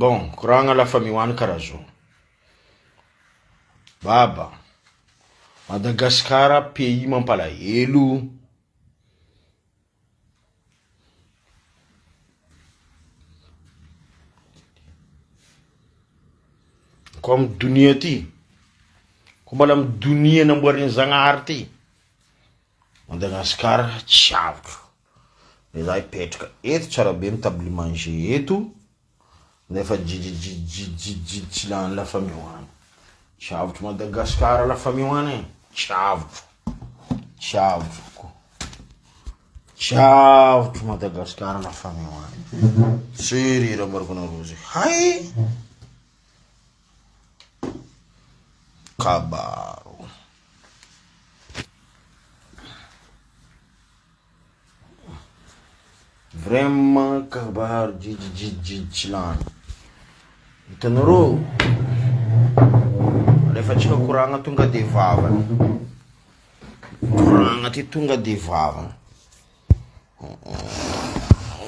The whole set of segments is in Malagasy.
Bon, koragna la famille hoany karaha zao. Baba, Madagascar pays mampalahelo. Ko amy donia ty, ko mbola amy donia namboarin'i Zagnahary ty, Madagascar tsy avotro. De za hipetraka eto tsara be amy table manger eto, nefa jijijijijijijy tsy lany la famille hoany. Tsy avotro Madagascar la famille hoany e, tsy avotro, tsy avotro ko, tsy avotro Madagascar la famille hoany. Sérieux raha ambarako anareo zay, hay! Kabaro. Vraiment kabaro jijijijijy tsy lany. Hitanareo, alefantsika koragna tonga de vavany. Koragna ty tonga de vavany.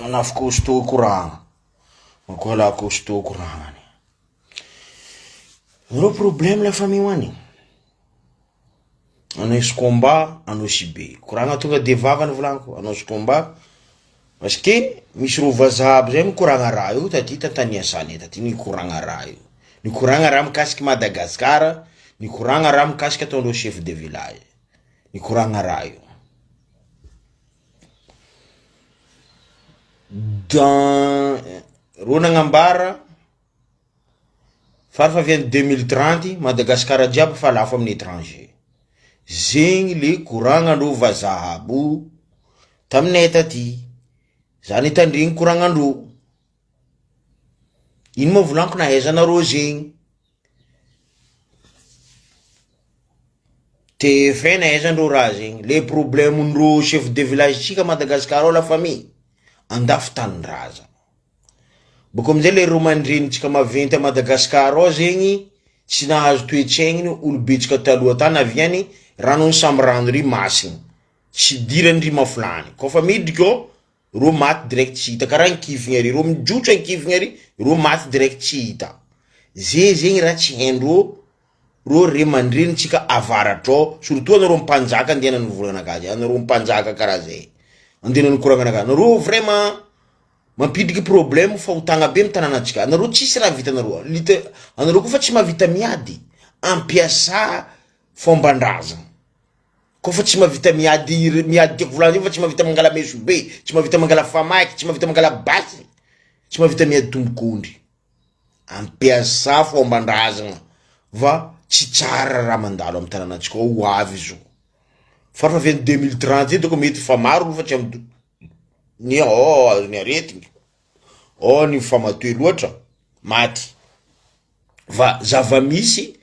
Manafy costaud koragna. Makoala costaud koragnany. Nareo problème la famille hoany. Anosy combat Anosy be. Koragna tonga de vavany volagniko Anosy combat parce que misy reo vazaha aby zay mikoragna raha io taty tantany niasane taty nikoragna raha io. Nikoragna raha mikasiky Madagascar, nikoragna raha mikasiky ataondreo chef de village. Nikoragna raha io. Dans reo nagnambara Farafahaviany 2030 Madagascar jiaby fa lafo amin'ny étranger. Zegny le koragnandreo vazaha aby io taminay taty. Za nitandregny koragnandreo. Ino moa volagniko nahaizanareo zegny? TFN ahaizandreo raha zegny. Le problème-ndreo chef de village tsika Madagascar ao la famille, andafy tanindrazana. Bôka amizay le roman-drenintsika maventy a Madagascar ao zegny tsy nahazo toe-tsaigny olobetsika taloha tany aviany ranony samy rano ry masigny tsy idirany ry mafilany kôfa midriky ao reo maty direct tsy hita karaha ankifigny ary reo mijotso ankifigny ary reo maty direct tsy hita ze zegny raha tsy haindreo reo ray aman-drenintsika avaratra ao surtout anareo mpanjaka andehanany volagnanakahy anareo mpanjaka karaha zay andehanany koragnanakahy anareo vraiment Mampidriky problème fahotagna be am tanànantsika, anareo tsisy raha vitanareo, lite anareo koa fa tsy mahavita miady, ampiasà fomban-drazagna, koa fa tsy mahavita miady miady tiako volagny zay fa tsy mahavita mangala meso be, tsy mahavita mangala famaky, tsy mahavita mangala basy, tsy mahavita miady tombok'ondry, ampiasà fomban-drazagna fa tsy tsara raha mandalo am tanànantsika ao ho avy zao, farafahaviany 2030 eo dônko mety fa maro olo fa tsy am- Ny ao azon'ny aretigny, ao ny mifamatoe loatra maty, fa zava-misy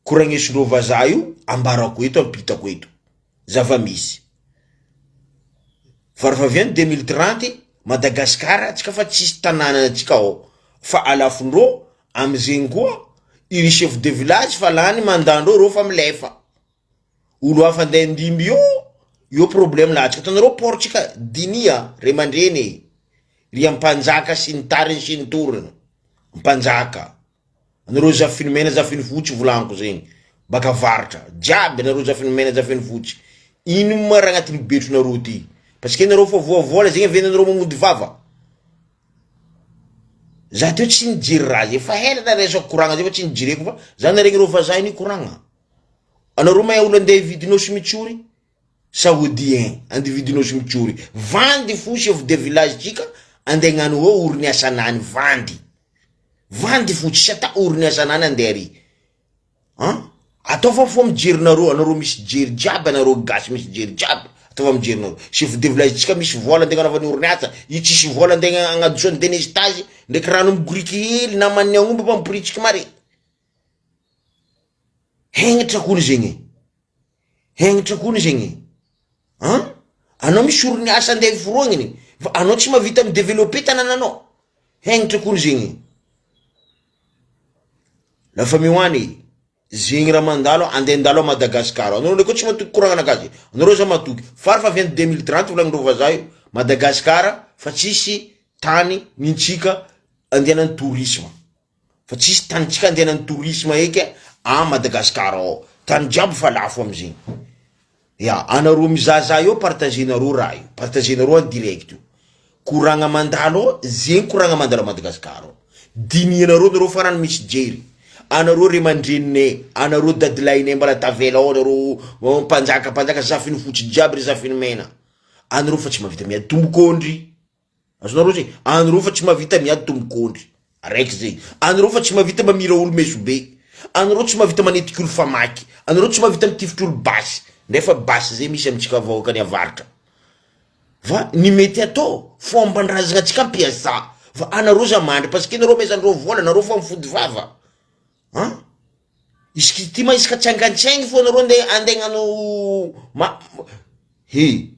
koragnesindreo vazaha io ambarako eto ampitako eto, zava-misy, farafahaviany 2030 Madagascar antsika fa tsisy tanàna antsika ao fa alafondreo amizegny koa iry chef de village fa lany mandat ndreo reo fa milefa. Olo hafa andeha handimby eo, eo problème lahatsika, hitanareo port tsika dinia ray aman-dreny e, ry ampanjaka sy ny tariny sy ny toriny, mpanjaka, anareo zafiny mena zafiny fotsy volagniko zegny, baka avaratra, jiaby anareo zafiny mena zafiny fotsy, ino ma raha agnatin'ny betronareo ty, parce que nareo fa voavola zegny avy anareo mamody vava, za teo tsy nijery raha zay, fa ela naharesako koragna zay fa tsy nijereko fa za naregny reo vazaha io nikoragna. Anareo mahay olo andeha hividy nosy mitsory? Saoudien andeha hividy nosy mitsory. Vandy fo chef de village tsika andeha hagnano eo oriniasanany vandy. Vandy fo tsisy ata oriniasanany andeha ary. An? Ataova fo mijery nareo, anareo misy jery jiaby, anareo gasy misy jery jiaby. Ataova mijery nareo. Chef de village tsika misy vola andeha hagnanaovany oriniasa, io tsisy vola andeha hagnadosoany delestazy, ndraiky rano migoriky hely naman'ny agnomby mba miporitsiky mare. Hegnitra kony zegny e, hegnitra kony zegny e, an! Anao misy orinasa andeha hiforogniny fa anao tsy mahavita mi-developper tanànanao, hegnitra kony zegny e. La famille ho any e, zegny raha mandalo andeha handalo à Madagascar, anareo ndraiky koa tsy matoky koragnanakahy, anareo za matoky, fary fa avy any 2030 volagnindreo vazaha io, Madagascar fa tsisy tany mintsika. andehanan'ny tourisme fa tsisy tanitsika andehanan'ny tourisme eky a Madagascar ao tany jiaby fa lafo amizegny ya anareo mizahazaha eo partagenareo raha io partagenareo en direct io koragna mandalo ao zegny koragna mandalo a Madagascar ao dinihanareo nareo farany misy jery anareo ray aman-dreninay anareo dadilahinay mbala tavela ao anareo mpanjaka mpanjaka zafiny fotsy jiaby ry zafiny mena anareo fa tsy mahavita miady tombok'ondry Azonareo zay? Anreo fa tsy mahavita miady tombok'ondry. Araiky zay. Anreo fa tsy mahavita mamira olo meso be. Anreo tsy mahavita manetiky olo famaky. Anreo tsy mahavita mitifitry olo basy. Nefa basy zay misy amintsika vahoaka any avaratra. Va ny mety atao, fomban-drazagna antsika ampiasà. Va anareo za mandry parce que nareo amezandreo vola, nareo fa mifody vava. An? Isaka ity ma isaka tsangan-tsaigny fô nareo nde andeha hagnano ma he.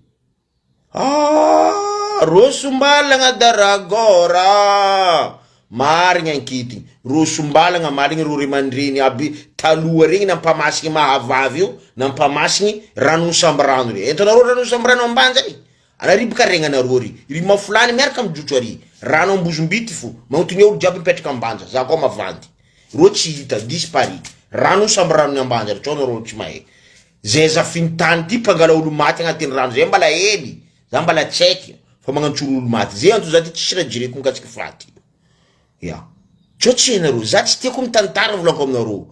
Ah, Rosombalagna daragora. Marigna ankehitriny. Rosombalagna marigny reo ray aman-dreny aby taloha regny nampamasigny mahavavy io, nampamasigny ranon'ny sambirano re. Entanareo ranon'ny sambirano ambanja e. Anariboka regnanareo ry. Ry mafolany miaraka mijotso ary. Rano ambozombity fo. Magnontonia olo jiaby mipetraka ambanja. Za koa mavandy. Reo tsy hita, disparu. Rano sambiranon'ny ambanja ry, tsao nareo tsy mahay. Zay zafiny tany ty mpangala olo maty agnatin'ny rano zay mbala hely za mbala tsy haiko fa magnantsoro olo maty zay antony za ty tsisy raha jereko mikasiky faty ya tsao tsy hainareo za tsy tiako mitantara volaniko aminareo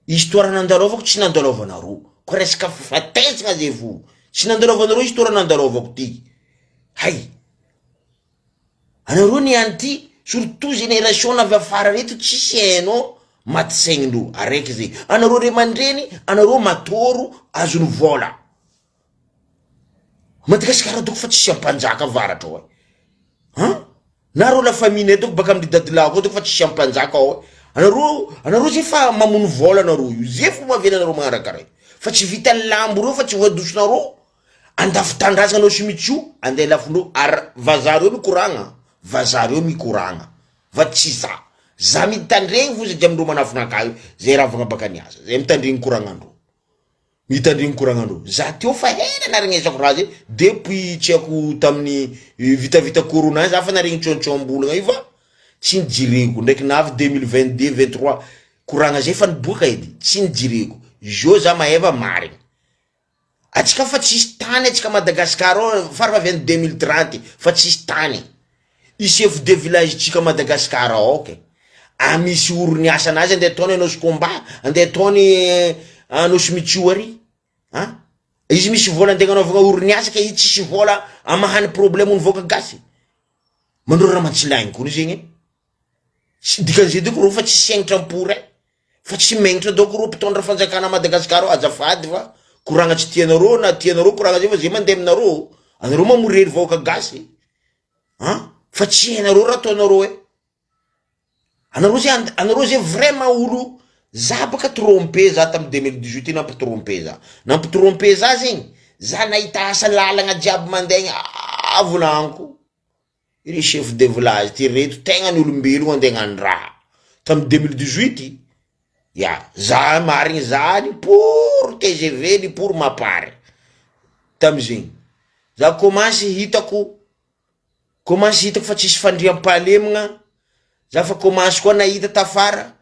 histoire nandalaovako tsy nandalaovanareo ko resaka fafatesagna zay fo tsy nandalaovanareo histoire nandalaovako ty hay Anareo niany ty surtout génération avy afara reto tsisy hainao maty saignindreo araiky zay anareo ray aman-dreny anareo matôro azony vôla Madagasikara doko fa tsisy ampanjaka avaratra ao e an nareo la famille nay doko baka amindry dadilahy koa doko fa tsisy ampanjaka ao e anareo anareo zay fa mamono vôla anareo io zay fomba avelanareo magnaraka ray fa tsy vitan'ny lambo reo fa tsy voadosonareo Andafy tanindrazana anao sy Mitchou andeha lafindreo ary vazaha reo mikoragna vazaha reo mikoragna fa tsy za za mitandregny fo satria amindreo manafina akay io zay ravagna baka niasa zay mitandregny koragnandreo mitandregny koragnandreo za teo fa hela naregnesako raha zay depuis tsy haiko tamin'ny vitavita corona za fa naregny tsôntsômbolagna io fa tsy nijireko ndraiky navy 2022 23 koragna zay fa niboaka edy tsy nijireko zô za maheva marigny Atsika fa tsisy tany atsika Madagascar ao farafahaviany 2030 fa tsisy tany. I chef de village tsika Madagascar ao ke. A misy oriniasa anazy andeha ataony Anosy combat, andeha ataony Anosy Mitsio ary. A izy misy vola andeha agnanaovagna oriniasa ke izy tsisy vola amahany problème ny vahoaka gasy. Mandreo raha mantsilaigny koa zegny e. Tsy dikan'izay doko reo fa tsy segnitra am-pory e. Fa tsy megnitra doko reo mpitondra fanjakana Madagascar ao azafady fa koragna tsy tianareo na tianareo koragna zay fa zay mandeha aminareo anareo mamorery vahoaka gasy an fa tsy hainareo raha ataonareo e anareo zay anareo zay vraiment olo za baka trompe za tamy 2018 nampitrompe za nampitrompe za zegny za nahita asa lalagna jiaby mandeha igny ah volagniko Ry chef de village ty reto tegna ny olombelogno andeha hagnano raha tamy 2018 ya za marigny za ny pour tgv ny pour mapar tamizegny za commence hitako commence hitako fa tsisy fandriampahalemagna za fa commence koa nahita tafara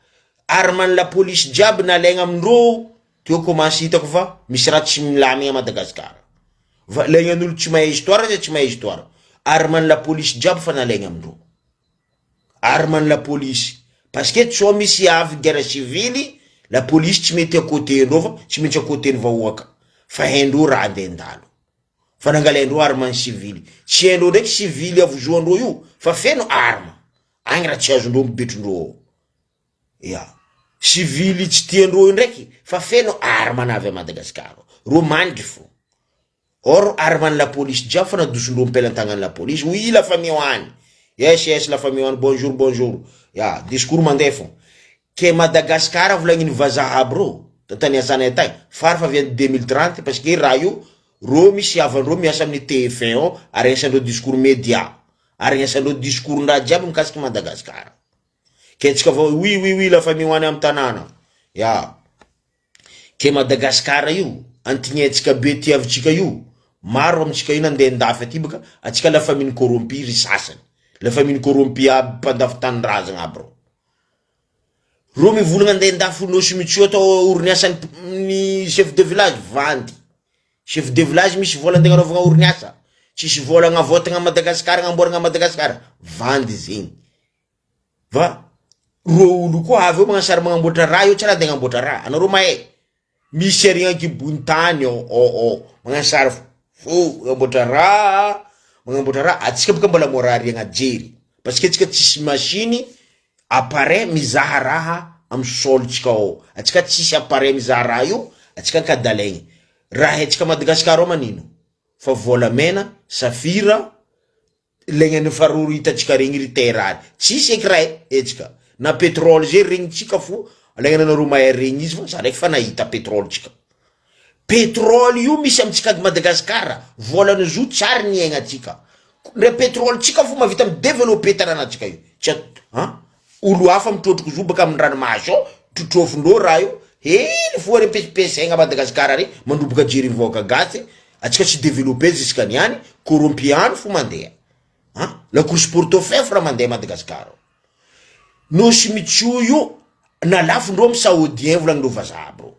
arme ny la police jiaby nalaigna amindreo teo commence hitako fa misy raha tsy milamigna a Madagasikara va laignan'olo tsy mahay histoire sa tsy mahay histoire arme ny la police jiaby fa nalaigna amindreo arme ny la police parce que tsao misy avy guerre civile la police tsy mety à côté ndreo fa tsy maintsy à côté ny vahoaka fa haindreo raha andeha andalo fa nangalaindreo arme ny civily tsy haindreo ndraiky civily avozoandreo io fa feno arme agny raha tsy azondreo mibetrondreo ao Ya. Civily tsy tiandreo io ndraiky fa feno arme navy a Madagascar ao. Reo mandry fo. Or arme ny la police jiaby fa nadosondreo ampelantagnan'ny la police. Oui la famille any. Yes yes la famille any bonjour bonjour. Ya discours mandeha fo. Ke Madagascar volagnin'ny vazaha aby reo tany asanay tagny fary fa avy any 2030 parce que raha io reo misy havandreo miasa amin'ny TF1 ao ary anisandreo discours media ary anisandreo discours ndraha jiaby mikasiky Madagascar. Ke antsika vao oui oui oui la famille ho any am tanàna. Ya. Ke Madagascar io, antignaintsika be tiavintsika io, maro amintsika io nandeha andafy aty baka, antsika la famille corrompu ry sasany. La famille corrompu aby mpandafo tanindrazagna aby reo. Reo mivolagna andeha andafo nosy mitsio atao oriniasan'ny ny chef de village vandy. Chef de village misy vola andeha agnanaovagna oriniasa, tsisy vola agnavôtagna Madagascar agnamboaragna Madagascar, vandy zegny. Va reo olo koa avy eo magnasary magnamboatra raha eo tsy raha andeha agnamboatra raha, anareo mahay. Misy ary ankibon'ny tany ao ao ao magnasary fo magnamboatra raha magnamboatra raha atsika boka mbola mora ariagna jery parce que atsika tsisy machine appareil mizaha raha amy sol-tsika ao atsika tsisy appareil mizaha raha io atsika ankadalaigny raha haintsika Madagascar ao manino fa volamena safira Ilaigna ny faroro hitantsika regny ry terre ary tsisy eky raha hetsika na petrole zay regnitsika fo alaigna anareo mahay regny izy fa za ndraiky fa nahita petrole tsika petrole io misy amitsika aty Madagascar volany zo tsary ny iaignantsika ndre petrole tsika fo mavita mi developper tanànatsika io tsy at an olo hafa mitrotroko zo baka amin'ny ranomasy ao trotrofindreo raha io hely fo ary ampiasaigna Madagascar ary mandroboka jery ny vahoaka gasy Atsika tsy developper jusqu'à niany, corrompu any fo mandeha an, la course pour dauphin fo raha mandeha Madagascar ao. Nosy Mitsoa io nalafondreo amy saodien volagnindreo vazaha aby reo.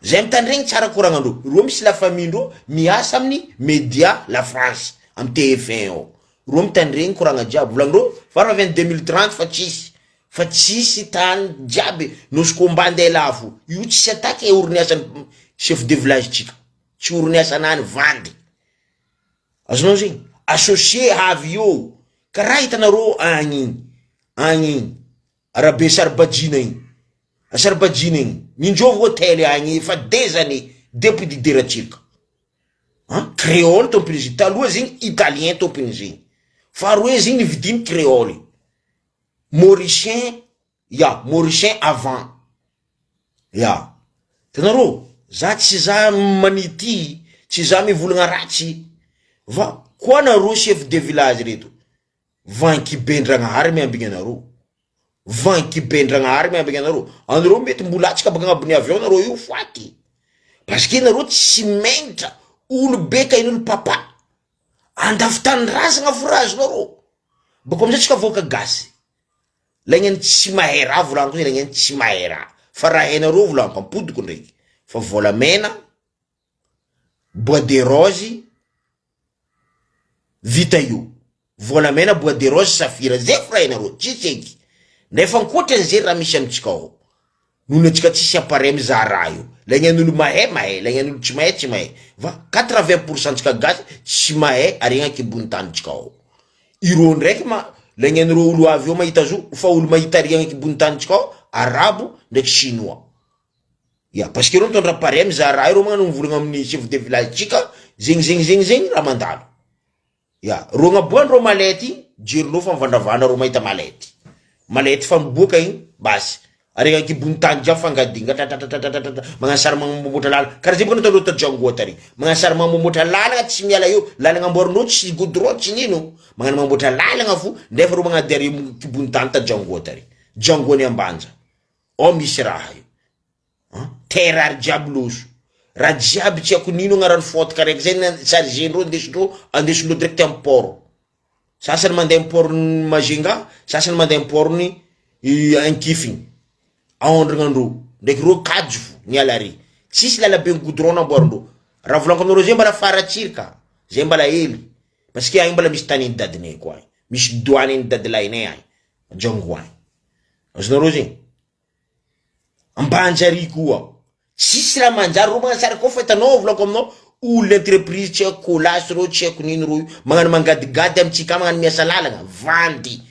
Zay mitandregny tsara koragnandreo, reo misy la famille ndreo miasa aminy media la France amy TF1 ao, reo mitandregny koragna jiaby volagnindreo fa raha avy any 2030 fa tsisy fa tsisy tany jiaby nosy combat andeha lafo io tsisy attaque oriniasan'ny chef de village tsika. Tsy oriniasanany vandy. Azonao zegny? Associé avy eo. Karaha hitanareo agny igny, agny igny, arabe Saribajina igny, Saribajina igny, ninjôvy hôtel agny efa des années depuis Didier Ratsiraka. An, créole tômpin'izy igny, taloha zegny italien tômpin'izy igny, faharoe zegny nividiany créole, mauricien Ya, mauricien avant. Ya. Hitanareo, za tsy za manity, tsy za mivolagna ratsy, va koa nareo chef de village reto, vanky be ndragnahary miambigny anareo, vanky be ndragnahary miambigny anareo, anareo mety mbola latsaka baka agnabon'ny avion nareo io foaty, parce que nareo tsy megnitra, olo be ka ino olo papa, andafy tanindrazagna fo raha azonareo, baka amizay tsika vahoaka gasy. Laingany tsy mahay raha volaniko zay laingany tsy mahay raha fa raha hainareo volaniko ampodiko ndraiky fa volamena bois de rose vita io volamena bois de rose safira zay fo raha hainareo tsisy eky nefa ankoatran'izay raha misy amintsika ao Noho ny antsika tsisy appareil mizaha raha io. Laingan'olo mahay mahay, laingan'olo tsy mahay tsy mahay. Va 80% ntsika gasy tsy mahay ary ankibon'ny tanintsika ao. Ireo ndraiky ma laingan'ireo olo avy eo mahita zo fa olo mahita ary ankibon'ny tanintsika ao arabo ndraiky chinois. Ya parce que ireo mitondra appareil mizaha raha ireo magnano mivolagna amin'ny chef de village tsika zegny zegny zegny zegny raha mandalo. Ya, reo agnaboahan reo mallette igny, jerinao fa mivandravandra reo mahita mallette. Mallette fa miboaka igny, basy. Ary ankibon'ny tany jiaby fangadinga tratratratratratra, magnano sary magnamboamboatra lalana. Karaha zay boka nataondreo ta Django tary. Magnano sary magnamboamboatra lalana tsy miala eo, lalana amboarinao tsy goudron tsy nino. Magnano magnamboatra lalana fo, nefa reo magnady ary kibon'ny tany ta Django tary. Django any Ambanja. Ao misy raha io. An! Terre ary jiaby loso. Raha jiaby tsy haiko nino agnarany fotaka raiky zay na charger-ndreo andesindreo andesindreo direct am port. Sasany mandeha am port-n'i Majunga, sasany mandeha am port-n'i Ankifiny. Aondragnandreo. Ndraiky reo kajy fo miala ary. Tsisy lalabe goudron namboarindreo. Raha volaniko aminareo zay mbala faratsiry ka. Zay mbala hely. Parce que agny mbala misy tanin'i dadinay koa agny. Misy douane-n'i dadilahinay agny. Django agny. Azonareo zegny? Ambanjary koa. Tsisy raha manjary reo magnasary koa fa hitanao volako aminao olo entreprise tsy haiko colas reo tsy haiko nino reo io magnano mangadigady amitsika magnano miasa lalagna vandy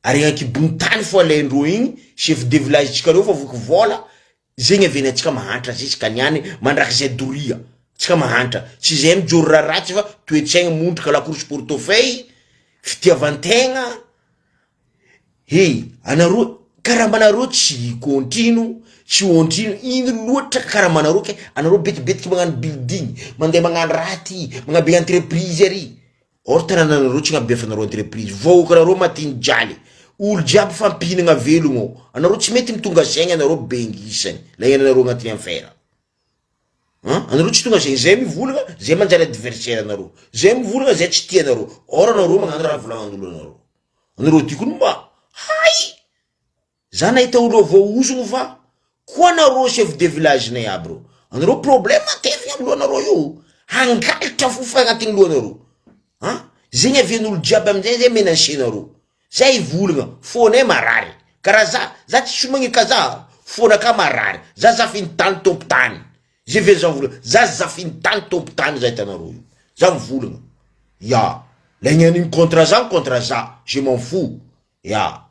ary ankibony tany fo alaindreo igny chef de village tsika reo fa voky vola zegny avy antsika mahantra ziska niany mandrakizay doria tsika mahantra tsy zay mijoro raha ratsy fa toetsaigna mondrika la course portefeuille fitiavantegna Hey, anareo karamanareo tsy kontrino, tsy ontrino, ino loatra karamanareo ke anareo betibetiky magnano building, mandeha magnano raha ty, magnabe entreprise ary, or tanànanareo tsy agnabefanareo entreprise, vahoakanareo maty mijaly, olo jiaby fampihinagna velogno ao, anareo tsy mety mitonga saigna anareo bengy isany, lahianareo agnatin'ny enfer. An, anareo tsy tonga zegny, zay mivolagna, zay manjary adversaire anareo, zay mivolagna zay tsy tia anareo, or anareo magnano raha volagnan'olo anareo, anareo ty kony mba hay! Za nahita olo voahozogno fa koa nareo chef de village nay aby reo, anareo problème matevigny amy lohanareo io, hangalatra fo fa agnatin'ny lohanareo, an, zegny avian'olo jiaby amizay zay menacer nareo, Zay hivolagna, fônay marary, karaha za, za tsy somagny ka za, fônakà marary, za zafin'ny tany tompon-tany, zay ve za mivolagna, za zafin'ny tany tompon-tany za hitanareo io, za mivolagna, ya, lay gnan'igny contre za contre za, je m'en fous, ya,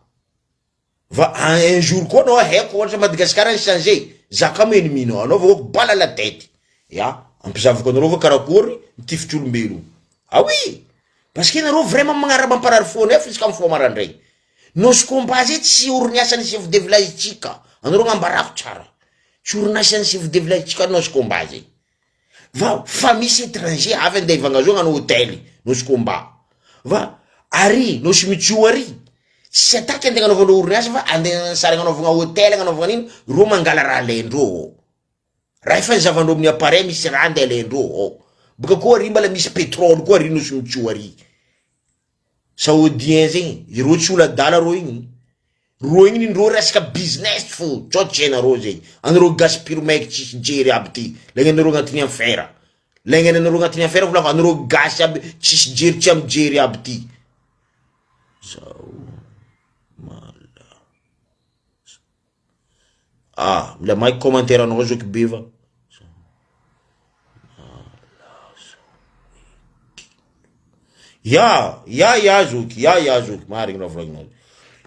va un jour koa anao haiko ohatra Madagascar ny changer, za kamo ennemi-nao, anao vahoaka balle à la tête, ya, ampizavako anareo fa karakory mitifitry olombelogno, ah oui! Parce que nareo vraiment magnara mamparary fo anay fa isaka mifoha maraindray. Nosy combat zay tsy oriniasan'ny chef de village tsika. Anareo agnambarako tsara. Tsy orinasan'ny chef de village tsika nosy combat zay. Va fa misy étranger avy andeha hivanga zo hagnano hôtel nosy combat. Va ary nosy mitsio ary tsy ataky andeha agnanaovana orinasa fa andeha sary agnanaovagna hôtel agnanaovagna an'ino reo mangala raha alaindreo ao. Raha efa ny zavandreo amin'ny appareil misy raha ndeha alaindreo ao. Boka koa ary mbala misy pétrole koa ary nosy mitsoa ary. Saoudien zegny, ireo tsy olo adala reo igny. Reo igny nindreo resaka business fo, tsao tsy hainareo zegny. Anareo gasy piromaiky tsisy jery aby ty, lagnanareo agnatin'ny enfer. Lagnanareo agnatin'ny enfer volako, anareo gasy aby tsisy jery tsy mijery aby ty. Zao mala. Ah, mila maiky commentaire anao zoky be va. Ya, ya ya zoky, ya ya zoky, marigny raha volagninao.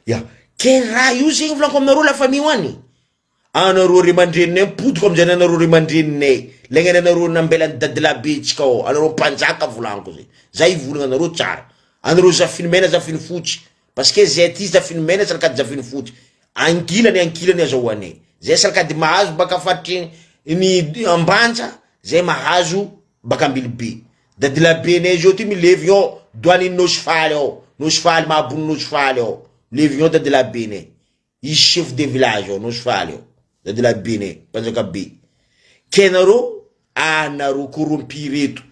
Ya, ke raha io zegny volaniko aminareo la famille hoany. Anareo ray aman-dreninay mipodiko amin'izay anareo ray aman-dreninay. Lagnana anareo nambelan'ny dadilabentsika ao, anareo mpanjaka volaniko zay. Zay hivolagna anareo tsara. Anareo zafiny mena zafiny fotsy. Parce que zay aty zafiny mena salakady zafiny fotsy. Ankilany ankilany azahoanay. Zay salakady mahazo baka faritry ny Ambanja, zay mahazo baka Ambilobe. Dadilabenay zao ty milevigny ao douane Nosy Faly ao, Nosy Faly Mahabony Nosy Faly ao, milevigny ao dadilabenay. Izy chef de village ao Nosy Faly ao, dadilabenay, mpanjaka be. Ke nareo anareo corrompu reto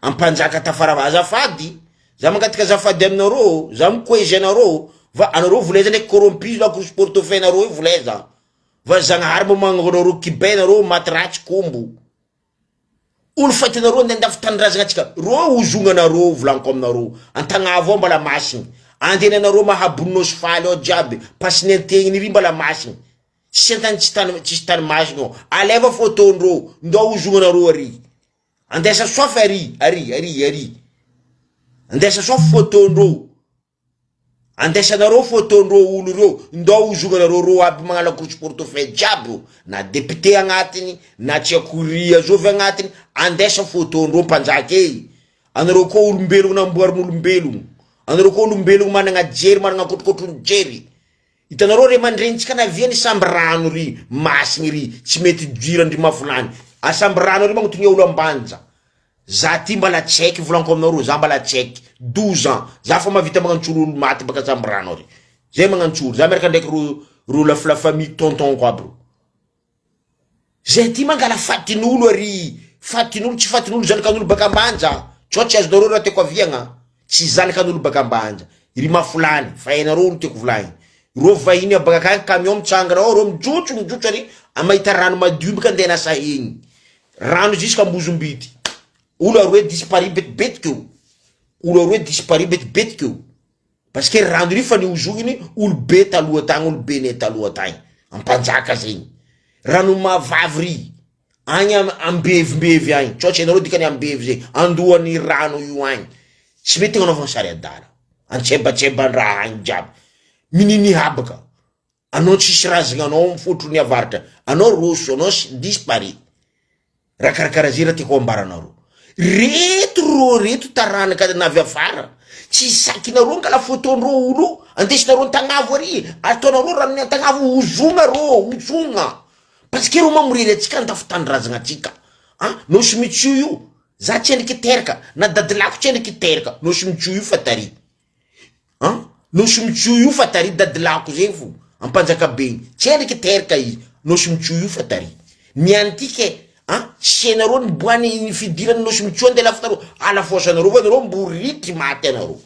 ampanjaka tafarava azafady za mangataka azafady aminareo za mikoezy anareo va anareo volaiza ndraiky corrompu izy lakolosy portefeuille nareo io volaiza va zagnahary mba magnova anareo kibay nareo maty ratsy kombo olo faty anareo andeha andafy tanindrazagna antsika reo ozognanareo volaniko aminareo antagnavo ao mbala masigny andehananareo mahabony nosy faly ao jiaby pasiny antegniny ry mbala masigny Tsisy antany tsy tany tsisy tany masina ao. Aleva photo ndreo, ndao hozognanareo ary. Andesa soaf ary, ary, ary, ary. Andesa soaf photo ndreo. Andesanareo photo ndreo olo reo, ndao hozognanareo reo aby magnala korosy portefeuille jiaby reo. Na député agnatiny, na tsy akory azovy agnatiny, andesa photo ndreo mpanjaka e. Anareo koa olombelogno namboarin'olombelogno. Anareo koa olombelogno managna jery, managna kotrokotrony jery. Hitanareo ray aman-drenintsika navia ny samby rano ry masigny ry tsy mety idiran-dry mafolany a samby rano ry magnotonia olo ambanja za ty mbala tsy haiky volaniko aminareo za mbala tsy haiky 12 ans za fa mahavita magnantsoro olo maty baka samby rano ary zay magnantsoro za miaraka ndraiky ro ro la la famille tonton ko aby ro Zay ty mangala fatin'olo ary fatin'olo tsy fatin'olo zanakan'olo baka ambanja tsao tsy azonareo raha tiako aviagna tsy zanakan'olo baka ambanja ry mafolany fa hainareo olo tiako volagny reo vahiny baka akagny camion mitsangana ao reo mijotso mijotso ary mahita rano madio baka andeha anasa hegny rano jusqu'à Ambozombity olo aroe disparu betibetiky eo olo aroe disparu betibetiky eo Parce que rano ry fa niozogny olo be taloha tagny olo be ne taloha tagny ampanjaka zegny rano mahavavy ry agny ambevimbevy agny tsao tsy hainareo dikany ambevy zegny andohan'ny rano io agny tsy mety agnanaovagna sary adala antsebatseban-draha agny jiaby mininihabaka Anao tsisy razagna anao mifotro ny avaratra anao roso anao disparu raha karakara zay raha tiako ambara anareo reto rô reto taranaka navy afara tsy sakinareo angala photo ndreo olo andesinareo antagnavo ary ataonareo ranony antagnavo ozogna rô ozogna parce que reo mamorery atsika andafy tanindrazagna atsika ah nosy mitsio io za tsy endriky teraka na dadilako tsy endriky teraka nosy mitsio io fa tary An! Nosy Mitsoa io fa tary dadilako zay fo ampanjakabe igny tsendriky teraka izy Nosy Mitsoa io fa tary ny an'ity ke. An, tsy hainareo ny boany ny fidirany nosy mitsoa ndeha lafitareo, alafosanareo fa nareo mbo ritry maty anareo.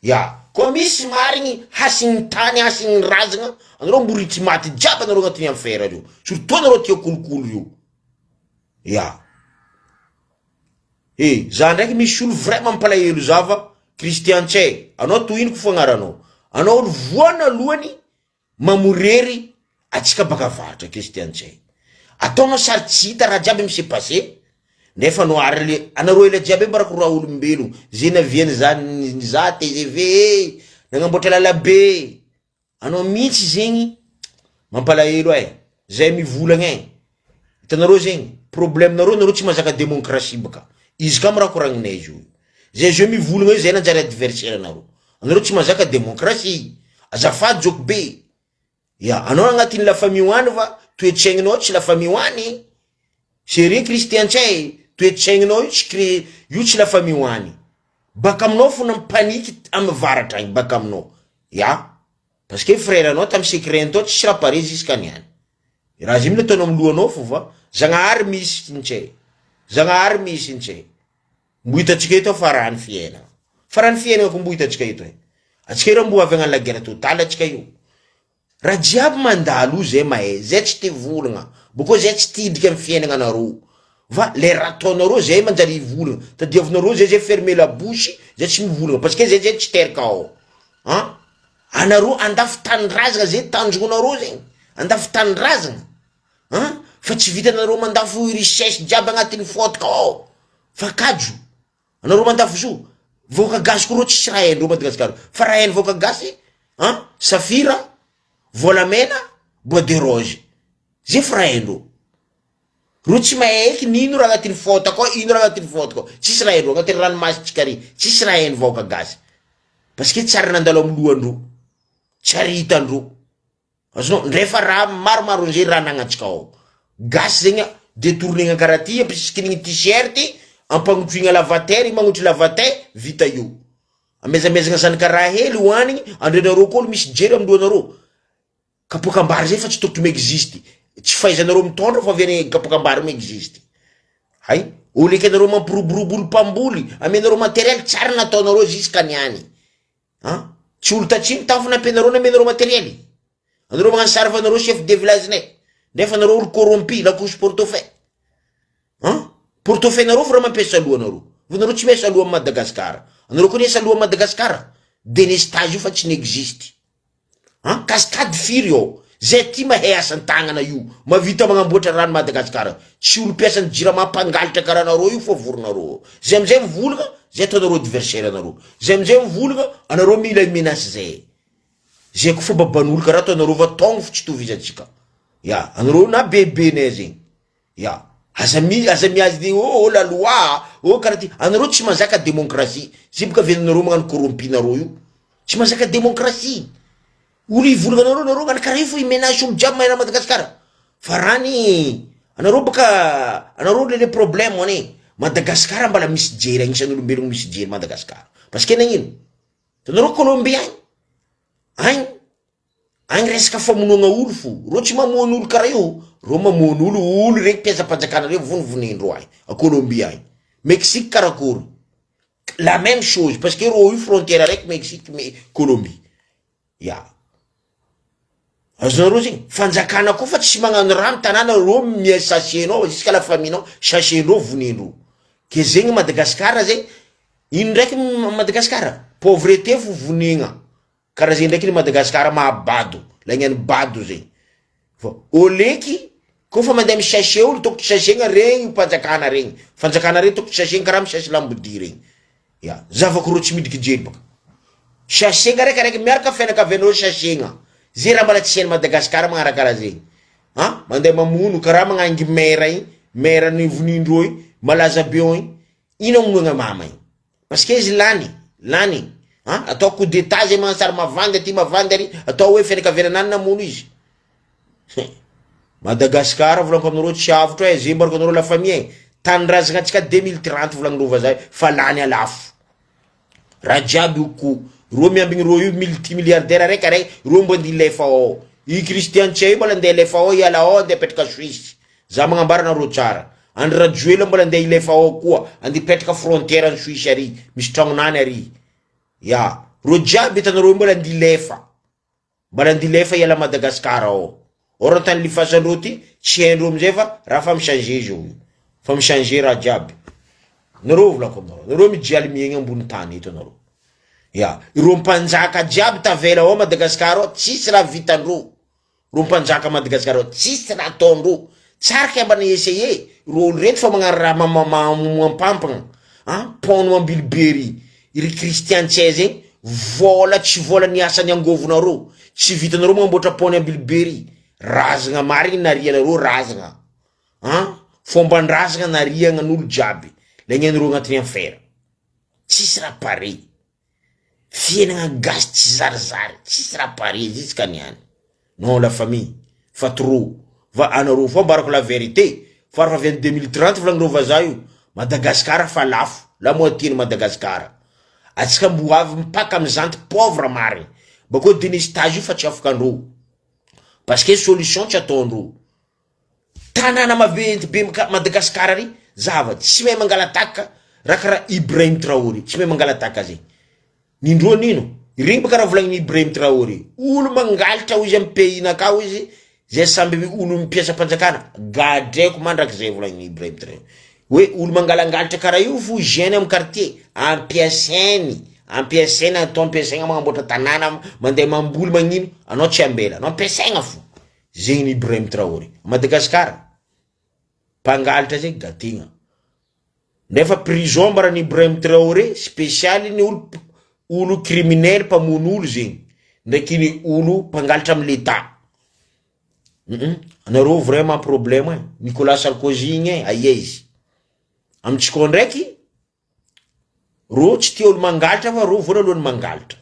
Ya, koa misy marigny hasigny tany hasigny razagna, anareo mbo ritry maty jiaby anareo agnatin'ny enfer reo, surtout anareo tia kolikoly reo. Ya. Eh, za ndraiky misy olo vrai mampalahelo za fa Christian Ntsay, anao tohiniko fo agnaranao, anao olo voanalohany Mamorery atsika baka avaratra Christian Ntsay. Ataonao sary tsy hita raha jiaby mi se passer nefa anao ary le anareo ela jiaby io mbarako raha olombelogno ze naviany za nizaha tgv e nagnamboatra lalabe anao mihitsy zegny mampalahelo eh zay mivolagna eh hitanareo zegny problème nareo nareo tsy mahazaka démocratie baka izy ka mo raha koragninay izy io zay jeu mivolagna io zay nanjary adversaire nareo Anareo tsy mahazaka démocratie. Azafady joko be. Ya, anao agnatin'ny la famille ho any fa toe-tsaigninao tsy la famille ho any. Sérieux Christian Ntsay, toe-tsaigninao io tsy cre io tsy la famille ho any. Baka aminao fona mipaniky amy varatra agny, baka aminao. Ya, parce que frère anao tamy secret tao tsisy raha pare jusqu'à niany. Raha zay mila ataonao amy lohanao fo fa Zagnahary misy Ntsay. Zagnahary misy Ntsay. Mbo hitantsika eto fa raha ny fiainana. Fa raha ny fiainana ko mbo hitantsika eto e. Atsika io raha mbo avy hagnano la guerre totale atsika io. Raha jiaby mandalo io zay mahay, zay tsy te volagna, boko zay tsy te hidriky amy fiainagna nareo. Fa le raha ataonareo zay manjary hivolagna. Tadiavinareo zay zay fermer la bouche, zay tsy mivolagna parce que zay zay tsy teraka ao. An! Anareo andafy tanindrazagna zay tanjognonareo zegny, andafy tanindrazagna. An! Fa tsy vitanareo mandafo richesse jiaby agnatin'ny fotaka ao fa kajo anareo mandafo zo vahoaka gasy ko reo tsisy raha haindreo Madagascar fa raha hainy vahoaka gasy an safira volamena bois de rose zay fo raha haindreo reo tsy mahay eky n'ino raha agnatin'ny fotaka ao ino raha agnatin'ny fotaka ao tsisy raha haindreo agnatin'ny ranomasintsika ary tsisy raha hainy vahoaka gasy parce que tsy ary nandalo amy lohandreo tsy ary hitandreo Azonao, ndray fa raha maromaro an'izay raha anagnantsika ao. Gasy zegny detournegna karaha ty, ampisikinigny t-shirt, ampagnotroigna lavater, magnotro lavater, vita eo. Amezamezagna zanaka raha hely hoanigny, andrenareo koa olo misy jery amin'ny lohanareo. Kapoakam-bary zay fa tsy tokotry mi-existe. Tsy fahaizanareo mitondra fa avy any kapoakam-bary mi-existe. Hay, olo eky anareo mampiroborobo olo mpamboly, amenareo matériel tsara nataonareo jusqu'à niany. An! Tsy olo tatsimo tafo nampianareo namenareo materiel? Anareo magnano sary fa anareo chef de village nay, nefa anareo olo corrompu, lakozy portefeuille. An! Portefeuille nareo fo raha mampiasa loha anareo. Fa anareo tsy miasa loha am Madagascar. Anareo koa niasa loha am Madagascar? Delestage io fa tsy ni-existe. An! Cascade firy ao? Zay ty mahay asan-tagnana io, mahavita magnamboatra rano Madagascar. Tsy olo mpiasan'ny jirama mpangalatra karaha anareo io fô voronareo. Zay amizay mivolagna, zay ataonareo adversaire anareo. Zay amizay mivolagna, anareo mila menace zay. Zay koa fomba ban'olo karaha ataonareo fa taogno fo tsy itovizantsika. Ya, anareo na bebenay zegny. Ya, aza mi aza miazy oh oh la loi, oh karaha ty, anareo tsy mazaka démocratie, zay boka avianareo magnano corrompu nareo io, tsy mazaka démocratie, olo hivolagna anareo nareo magnano karaha io fo hi-menace olo jiaby mahay raha Madagascar, fa raha ny anareo boka anareo le le problème anie, Madagascar mbala misy jery agnisan'ny olombelogno misy jery Madagascar, parce que nagnino, hitanareo Colombie agny, agny Agny resaka famonoagna olo fo, reo tsy mamono olo karaha io, reo mamono olo, olo regny mpiasam-panjakana regny vonivonendreo agny, a Colombie agny, Mexique karakory, la même chose parce que reo io frontière araiky Mexique me Colombie, ya, azonareo zegny, fanjakana koa fa tsy magnano raha amy tanàna reo mi sachet-nao jusqu'à la famille-nao sachet-ndreo vonendreo, ke zegny Madagascar zegny, ino ndraiky Madagascar, pauvreté fo vonegna. Karaha zegny ndraiky ny Madagascar mahabado, lagnany bado zegny. Fa oleky koa fa mandeha mi-chasser olo tokotry chasser-gna regny mpanjakana regny, fanjakana regny tokotry chasser-gna karaha mi-chasse lambodia regny. Ya, zavako rô tsy midriky jery baka. Chasser-gna raiky araiky miaraka fianakavianareo chasser-gna. Ze raha mbala tsy hain'i Madagascar magnano raha karaha zegny. An, mandeha mamono karaha magnangy maire igny, maire ny vonindreo igny, malaza be ao igny, ino amonoagna mama igny? Parce que izy lany, lany an, atao coup d'etat zay magnano sary mavandy aty mavandy ary, atao hoe fianakaviana anany namono izy. Hein. Madagascar volaniko aminareo tsy avotra eh, zay mbarako anareo la famille eh, tanindrazagna antsika 2030 volagnindreo vazaha fa lany alafo. Raha jiaby io ko, reo miambigny reo io multi milliardaire araiky araiky, reo mbo andeha hilefa ao. I Christian Ntsay io mbola andeha hilefa ao, hiala ao andeha hipetraka Suisse. Za magnambara anareo tsara. Andry Rajoelina mbola andeha hilefa ao koa, andeha hipetraka frontière any Suisse ary, misy tragnonany ary. Ya, reo jiaby hitanareo mbola andeha hilefa. Mbola andeha hilefa hiala Madagascar ao. Or ny tany lifasandreo ty tsy haindreo amizay fa raha fa mi-changer zao io. Fa mi-changer raha jiaby. Nareo volako aminareo, nareo mijaly miaigna ambony tany eto anareo. Ya, ireo mpanjaka jiaby tavela ao Madagascar ao tsisy raha vitandreo. Reo mpanjaka Madagascar ao tsisy raha ataondreo. Tsara kay mba ni-essayer reo olo reto fa magnano raha mamoampampagna. An, pont ambilobe ry, ry Christian Ntsay zegny, vôla tsy vôla niasan'ny angôvonareo, tsy vitanareo magnamboatra pont ambilobe ry, razagna marigny narianareo razagna. An, fomban-drazagna nariagnan'olo jiaby, lagnan'ireo agnatin'ny enfer. Tsisy raha pareil. Fiainagna gasy tsy zarizary, tsisy raha pareil jusqu'à niany. Non la famille, fa trop. Va anareo fô ambarako la vérité, fa raha avy any 2030 volagnireo vazaha io, Madagascar fa lafo, la moitié ny Madagascar. Atsika mbo avy mipaka amizanty pauvre marigny. Bakeo délestage io fa tsy afakandreo. Parce que solution tsy ataondreo. Tanàna maventy be Madagascar ary zava tsy mahay mangalataka raha karaha Ibrahim Traoré tsy mahay mangalataka zegny nindroa nino regny baka raha volagniny Ibrahim Traoré olo mangalatra hoy izy amy pays nakà hoy izy zay samby olo mpiasam-panjakana gadraiko mandrakizay volagniny Ibrahim Traoré hoe olo mangalangalatra karaha io fo jeune amy quartier ampiasainy ampiasaina atao ampiasaigna magnamboatra tanàna mandeha mamboly magnino anao tsy ambela anao ampiasaigna fo Zegny ny Ibrahim Traoré. Madagascar, mpangalatra zegny gatigna. Nefa prison mbaran'i Ibrahim Traoré spécial ny olo olo criminel mpamono olo zegny ndraiky ny olo mpangalatra amy l'etat. Anareo vraiment problème e. Nicolas Sarkozy igny e, aia izy? Amitsika ao ndraiky Rô tsy tia olo mangalatra fa rô voalohany mangalatra,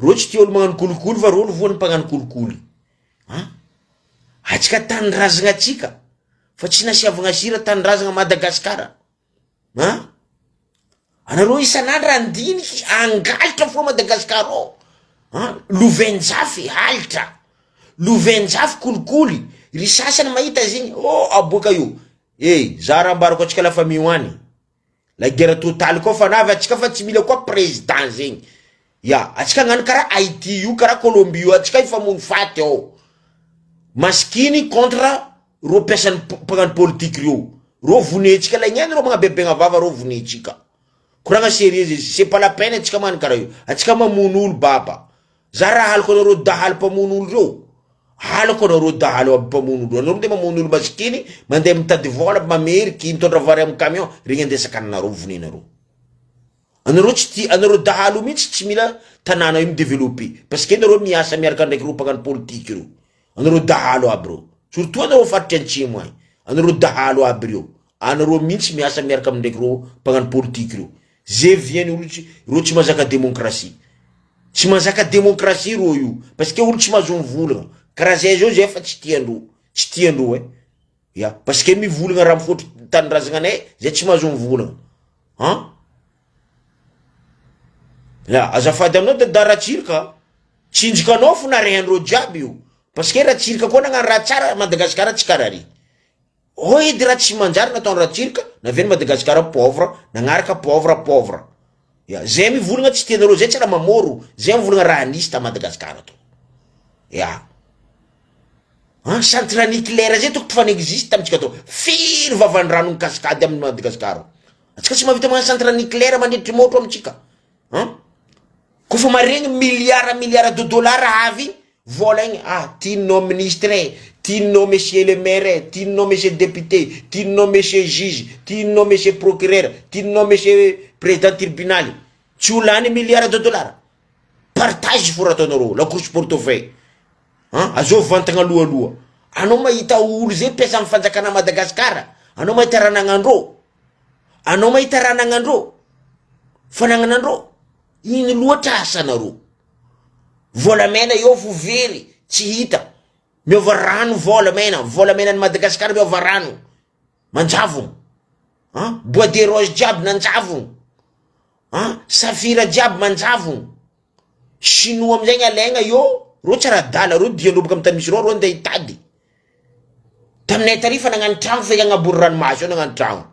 rô tsy tia olo magnano kolikoly fa rô voany mpagnano kolikoly, an! Atsika tanindrazagna atsika fa tsy nasiavagna sira tanindrazagna Madagasikara, an! Anareo isan'andro andiniky angalatra fô Madagasikara ao, an! Lovainjafy halatra, lovainjafy kolikoly, ry sasany mahita zegny, oh aboaka io, eh za raha ambarako antsika la famille ho any. La guerre totale koa fa navy atsika fa tsy mila koa président zegny ya atsika agnano karaha Haïti io karaha Colombie io atsika hifamono faty ao masikiny contre reo mpiasan'ny mpagnano politique reo reo vonentsika lagneny reo magnabebegna vava reo vonentsika koragna sérieux izy c'est pas la peine atsika magnano karaha io atsika mamono olo baba Za raha halako anareo dahalo mpamono olo reo, halako anareo dahalo aby mpamono olo, anareo nde mamono olo masikiny, mandeha mitady vola mameriky, mitondra vary amy camion, regny andeha sakananareo vonenareo. Anareo tsy tia, anareo dahalo mihitsy tsy mila tanàna io mi-developper, parce que nareo miasa miaraka ndraiky reo mpagnano politique reo, anareo dahalo aby reo, surtout anareo faritry antsimo agny, anareo dahalo aby reo, anareo mihitsy miasa miaraka amindreky reo mpagnano politique reo, ze viany olo tsy, reo tsy mahazaka démocratie. Tsy mahazaka démocratie rô io parce que olo tsy mahazo mivolagna karaha zay zao zay fa tsy tiandreo tsy tiandreo e ya parce que mivolagna raha mifotro tanindrazagna anay zay tsy mahazo mivolagna an ya azafady aminao dada Ratsiraka tsinjika anao fo narehandreo jiaby io parce que Ratsiraka koa nagnano raha tsara Madagasikara tsy karaha ry Hoy edy raha tsy manjary nataony Ratsirka, naveriny Madagascar pauvre, nagnaraka pauvre pauvre. Ya, zay mivolagna tsy tianareo, zay tsy raha mamoro, zay mivolagna raha nisy ta Madagascar to. Ya. An, centrale nucléaire zay tokony fa n'existe tamintsika to. Firy vavandrano ny cascade amin'ny Madagascar ao. Antsika tsy mahavita magnano centrale nucléaire mandritry motro amintsika. An? Kofa maregny milliard milliard de dollars avy vola igny, ah tianao ministre e, tianao monsieur le maire e, tianao monsieur député, tianao monsieur juge, tianao monsieur procureur, tianao monsieur président tribunal, tsy ho lany milliard de dollars. Partage fo raha ataonareo, la course portefeuille. An, azao vantagna alohaloha. Anao mahita olo zay mpiasa amin'ny fanjakana Madagascar, anao mahita raha nagnandrô. Anao mahita raha anagnandreo? Fanagnanandreo? Ino loatra asanareo? Volamena eo fo very, tsy hita. Miova rano volamena, volamenan'i Madagasikara miova rano. Manjavogno. An? Bois de rose jiaby nanjavogno. An? Safira jiaby manjavogno. Chinois amizay ny alaigna eo, reo tsy ara-dala, reo diandreo baka amy tany misy reo, reo andeha hitady. Taminay tary fa nagnano tragno feky agnabon'ny ranomasy eo nagnano tragno.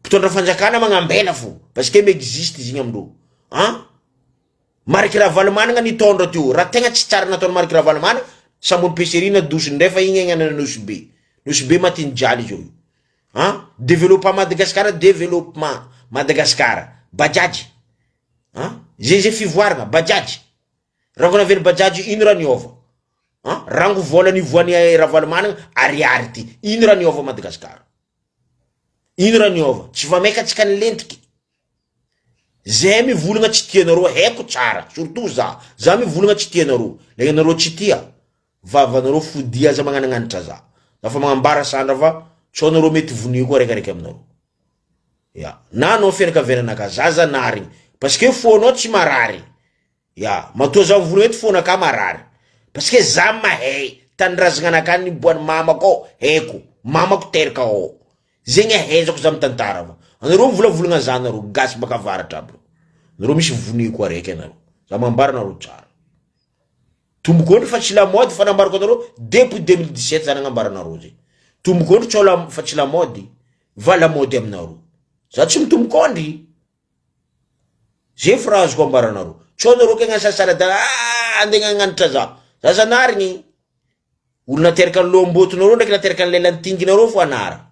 Mpitondra fanjakana magnambela fo parce que mi-existe izy igny amindreo. An! Marc Ravalomanana nitondra teo, raha tegna tsy tsara nataon'i Marc Ravalomanana, sambon'ny PCRI nadosiny ndray fa igny agnanana Nosy Be. Nosy Be matin'ny jaly zao io. An! Développement Madagascar, développement Madagascar. Bajaj. An! Zay zay fivoaragna, bajaj. Rango navery bajaj ino raha niova? An! Rango vola nivoan'i Ravalomanana ariary ty, ino raha niova Madagascar? Ino raha niova? Tsy va maika tsika nilentiky? Zay mivolagna tsy tianareo haiko tsara, surtout za, za mivolagna tsy tianareo, le anareo tsy tia, vavanareo fodia aza magnanagnanitra za, za fa magnambara sandra fa sao nareo mety voniko araikaraiky aminareo, ya, na anao fianakaviananaka, za zanarigny, parce que fônao tsy marary, Ya, matoa za mivolagna eto fona ka marary. Parce que za mahay tanindrazagna anakahy niboahan'ny mamako ao, haiko, mamako teraka ao. Zegny ahaizako za mitantara fa anareo mivolavolagna za nareo gasy baka avaratra aby reo. Nareo misy voniko araiky anareo. Za mambara anareo tsara. Tomboko ondry fa tsy lamode fa nambarako anareo depuis 2017 za nagnambara anareo zay. Tomboko ondry tsao la fa tsy lamode va lamode aminareo. Za tsy mitomboko ondry. Zay fo raha azoko ambara anareo. Tsy ao nareo kay gnasasara da ah andeha gnananitra za. Za zanarigny. Olo nateraka ny loham-botonareo ndraiky nateraka ny lelan'ny tinginareo fo anara.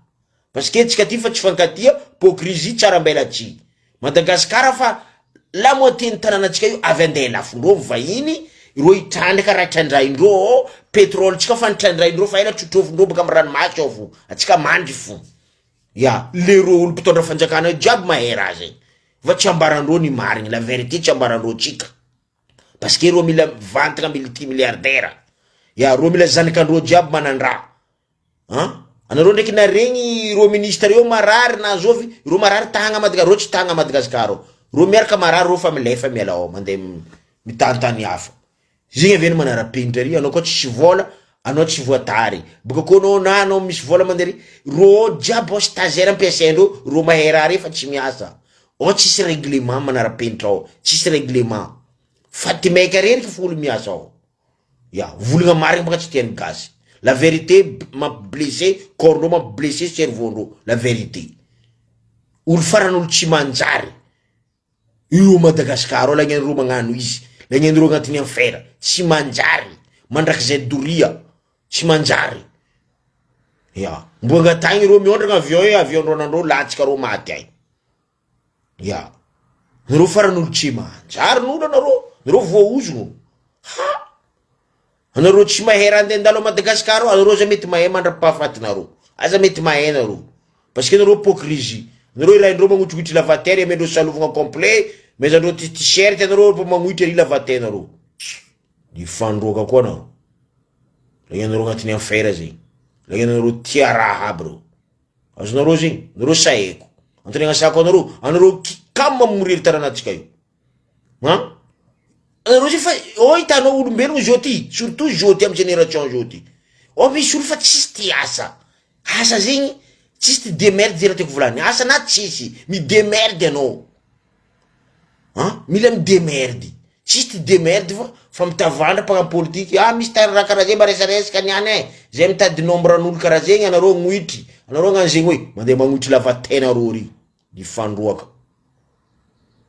Parce que tsika ty fa tsy fankatia, hypocrisie tsara ambelatsihy. Madagascar fa la moitié ny tanànantsika io avy andeha lafondreo vahiny, ireo hitrandraka raha trandrahindreo ao, pétrole tsika fa nitrandrahindreo fa ela trotrofindreo baka amy ranomasy ao fo. Atsika mandry fo. Ya, lereo olo mpitondra fanjakana io jiaby mahay raha zegny, fa tsy ambarandreo ny marigny, la vérité tsy ambarandreo tsika, parce que reo mila mivantagna multimilliardaire, ya reo mila zanakandreo jiaby manandraha, an, anareo ndraiky naregny reo ministre reo marary na zovy, reo marary tahagna Madagascar, reo tsy tahagna Madagascar ao, reo miaraka marary reo fa milefa miala ao, mandeha mitantany hafa. Zegny ave no manara-penitra ary, anao koa tsisy vôla, anao tsy voatary, boka koa anao na anao misy vôla mandeha ary, rô jiaby ao stagiaire ampiasaindreo, rô mahay raha reo fa tsy miasa, ao tsisy règlement manara-penitra ao, tsisy règlement, faty maika reriky fo olo miasa ao, ya, volagna marigny bôka tsy tian'ny gasy, la vérité mampi blesser corps ndreo, mampi blesser cerveau ndreo, la vérité, olo farany olo tsy manjary. Io Madagascar ao lagnan'ireo magnano izy, lagnan'ireo agnatin'ny enfer, tsy manjary, mandrakizay doria, tsy manjary. Ya, mbo angatahigny ireo miondragna avion io, avion ndreo nandreo latsaka reo maty agny. Ya, nareo farany olo tsy manjary n'olo anareo, nareo voaozogno. Ha! Anareo tsy mahay raha andeha handalo à Madagascar ao, anareo aza mety mahay mandra-pahafatinareo, aza mety mahay nareo, parce que nareo hypocrisie, nareo ilaindreo magnotrognotry lavater amendreo salovagna complet, mezandreo ty t-shirt anareo mba magnohitra ary lavater nareo, mifandroaka koa nareo, lagnanareo agnatin'ny enfer zegny, lagnanareo tia raha aby reo, azonareo zegny, nareo saheko, antony agnasako anareo, anareo kamo mamoriry tanànantsika io. An! Anareo zay fa ao hitanao olombelogno zao ty, surtout zao ty amy génération zao ty, ao misy olo fa tsisy ty asa, asa zegny tsisy ty demerde zay raha tiako volagny, asa na tsisy, midemerde anao, an, mila midemerde, tsisy ty demerde fa fa mitavandra mpagnano politiky, ah misy tany raha karaha zay maresaresaka niany e, zay mitady nombre an'olo karaha zegny anareo agnohitry, anareo agnano zegny hoe mandeha magnohitry lava tenareo ry. Nifandroaka.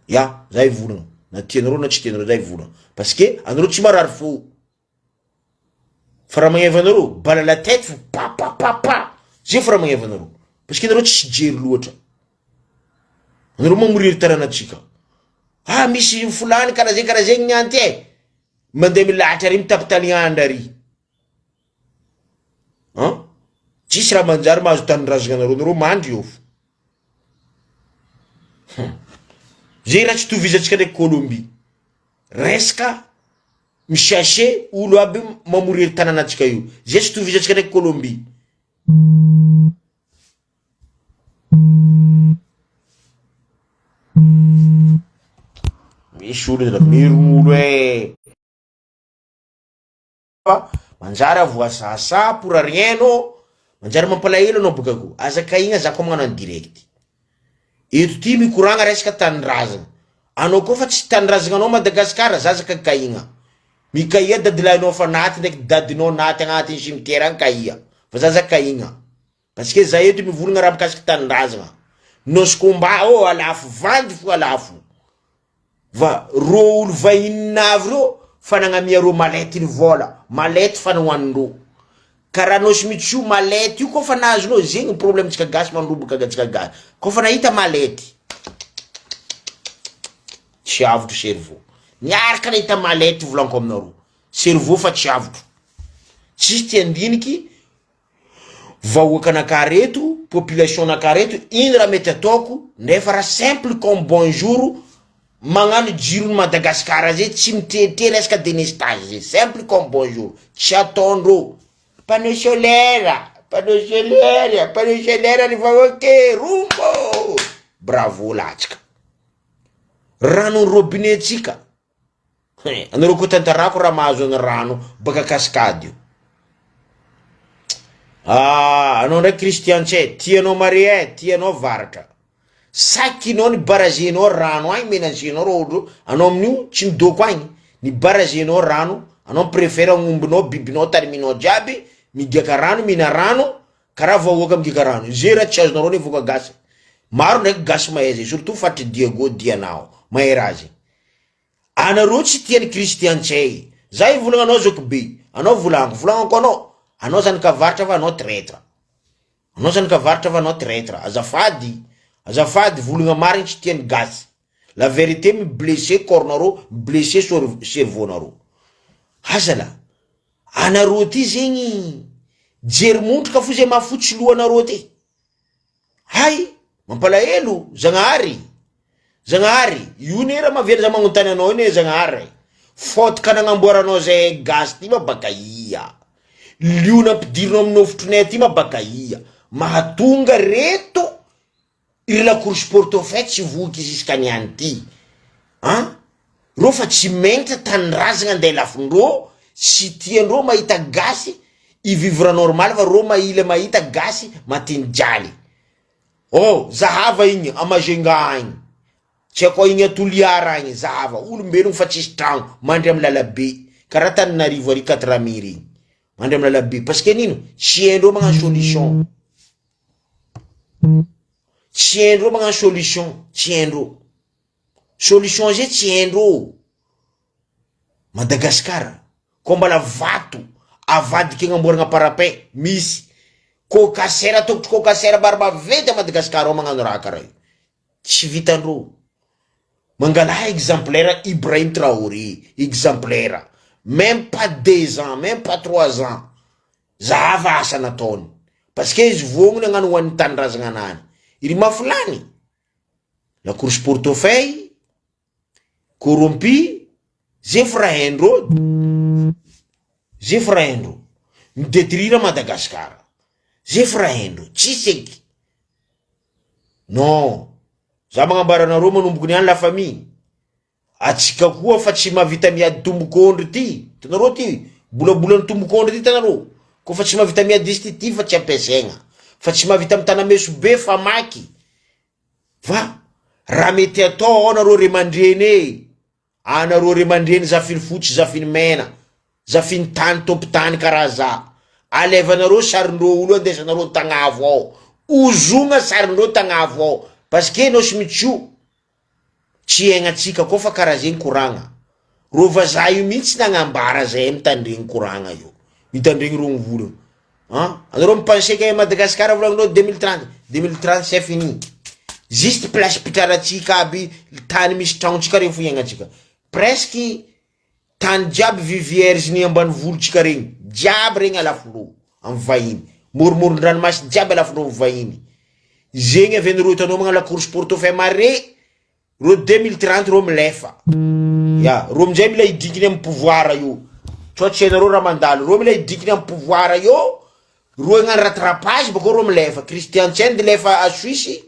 Ya, za hivolagna. Na tianareo na tsy tianareo za hivolagna. Parce que anareo tsy marary fo. Fa raha magneva anareo, balle à la tête fo, pa pa pa pa. Zay fo raha magneva anareo. Parce que anareo tsisy jery loatra. Anareo mamoriry tanànantsika. Ah, misy folany karaha zegny karaha zegny niany ty e. Mandeha milahatra ary mitapitalignandra ary. An? Tsisy raha manjary mahazo tanindrazagna anareo, anareo mandry eo fo. Hum. Zay raha tsy tovizantsika ndraiky Colombie. Resaka mi-chercher olo aby mamoriry tanànantsika io. Zay tsy tovizantsika ndraiky Colombie. Misy olo zala merogno olo e. Fa manjary aho voasasa pour rien anao, manjary mampalahelo anao boka ko, aza kahigna za koa magnano en direct, eto ty mikoragna resaka tanindrazagna, anao koa fa tsy tanindrazagna anao Madagascar za aza kakahigna, mikahia dadilahinao fa naty ndraiky dadinao naty agnatin'ny cimetière agny kahia. Fa za zakaigna. Parce que za eto mivolagna raha mikasiky tanindrazagna. Nosy combat ô alafo vandy fo alafo. Va rô olo vahiny navy reo fa nagnamia reo mallette ny vola, mallette fa nohanindreo. Karaha Nosy Mitsu mallette io koa fa nahazonao zegny problème tsika gasy mandroboka antsika gasy. Koa fa nahita mallette tsy avotro cerveau. Niaraka nahita mallette volaniko aminareo. Cerveau fa tsy avotro. Tsisy ty andiniky vahoakanakah reto, population nakah reto, ino raha mety ataoko, nefa raha simple comme bonjour, magnano jiron'i Madagascar zay tsy mitretre resaka delestage zay, simple comme bonjour, tsy ataondreo, panneau solaire, panneau solaire, panneau solaire ry vahoaka e, rombo, bravo latsaka, ranon'ny robinet tsika. Hein, anareo koa tantarako raha mahazo ny rano baka cascade io. Ah, anao ndraiky Christian Tse, tianao mare eh, tianao varatra. Sakinao ny barazenao rano agny menagenao reo olo, anao amin'io tsy midoko agny, ny barazenao rano, anao mi-prefere agnombinao, bibinao, tariminao jiaby, migiaka rano, mihina rano, karaha vahoaka migiaka rano. Ze raha tsy azonareo ne voka gasy. Maro ndraiky gasy mahay zay, surtout faritry Diego, Diana ao, mahay raha zay. Anareo tsy tia ny Christian Ntsay. Za hivolagna anao zoky be. Anao volagniko. Volagnako anao. Anao zanaka avaratra fa anao traitre. Anao zanaka avaratra fa anao traitre. Azafady. Azafady volagna marigny tsy tia ny gasy. La vérité mi blesser corps nareo, mi blesser cerveau nareo. Azala. Anareo ty zegny jery mondroka fo zay mahafotsy lohanareo ty. Hay! Mampalahelo! Zagnahary! Zagnahary! Io ne raha mahavela za magnontany anao io ne Zagnahary e! Fôtaka nagnamboaranao zahay gasy ty ma baka ia? Liona ampidirinao amin'ny nofotronay aty ma baka ia? Mahatonga reto ry lacourse portefeuille tsy voky jusqu'à niany ty an! Reo fa tsy menatra tanindrazagna andeha lafindreo tsy tiandreo mahita gasy i vivre normal fa reo mahila mahita gasy matin jaly oh zahava igny a Majunga agny tsy haiko igny a Toliara agny zahava olombelogno fa tsisy tragno mandry amy lalabe karaha Tananarivo ary quatre murs igny mandry amy lalabe parce que nino tsy haindreo magnano solution tsy haindreo magnano solution tsy haindreo. Solution zay tsy haindreo Madagascar ko mbala vato avadiky agnamboaragna parapet misy cocasera tokotry cocasera maro maventy a Madagascar ao magnano raha karaha io tsy vitandreo mangalaha exemplaire Ibrahim Traoré exemplaire même pas 2 ans même pas 3 ans zahava asa nataony parce que izy vognony hagnano hoan'ny tanindrazagna anany iry mafy lany La course portefeuille, corrompu, zay fo raha haindreo, zay fo raha haindreo, mi-detruire Madagascar, zay fo raha haindreo, tsisy eky, non, za magnambara anareo manomboky niany la famille, Atsika koa fa tsy mahavita miady tombok'ondry ty, hitanareo ty bolabolan'ny tombok'ondry ty hitanareo, koa fa tsy mahavita miady izy ty, ty fa tsy ampiasaigna, fa tsy mahavita mitana meso be famaky, fa raha mety atao ao nareo ray aman-dreny e, anareo ray aman-dreny zafiny fotsy zafiny mena, zafiny tany tompon-tany karaha za, alevanareo sarindreo olo andesanareo tagnavo ao, ozogna sarindreo tagnavo ao, parce que enao sy mitso. Tsy iaignantsika koa fa karaha zegny koragna. Reo vazaha io mihitsy nagnambara zahay mitandregny koragna io. Mitandregny reo mivolagna. An! Anareo mi-penser que Madagascar volagninareo 2030, 2030 c'est fini. Juste place pitrarantsika aby, tany misy tragnontsika regny fo iaignantsika. Presque tany jiaby vue vierge ny ambanivolontsika regny, jiaby regny alafondreo amy vahiny. Moromoron-dranomasy jiaby alafondreo amy vahiny. Zegny avy anareo hitanao magnano la course portefeuille mare, reo 2030 reo milefa. Ya, reo amizay mila hidikiny amy pouvoir io. Sao tsy hainareo raha mandalo, reo mila hidikiny amy pouvoir io, reo hagnano rattrapage bakeo reo milefa. Christian Tsend lefa a Suisse,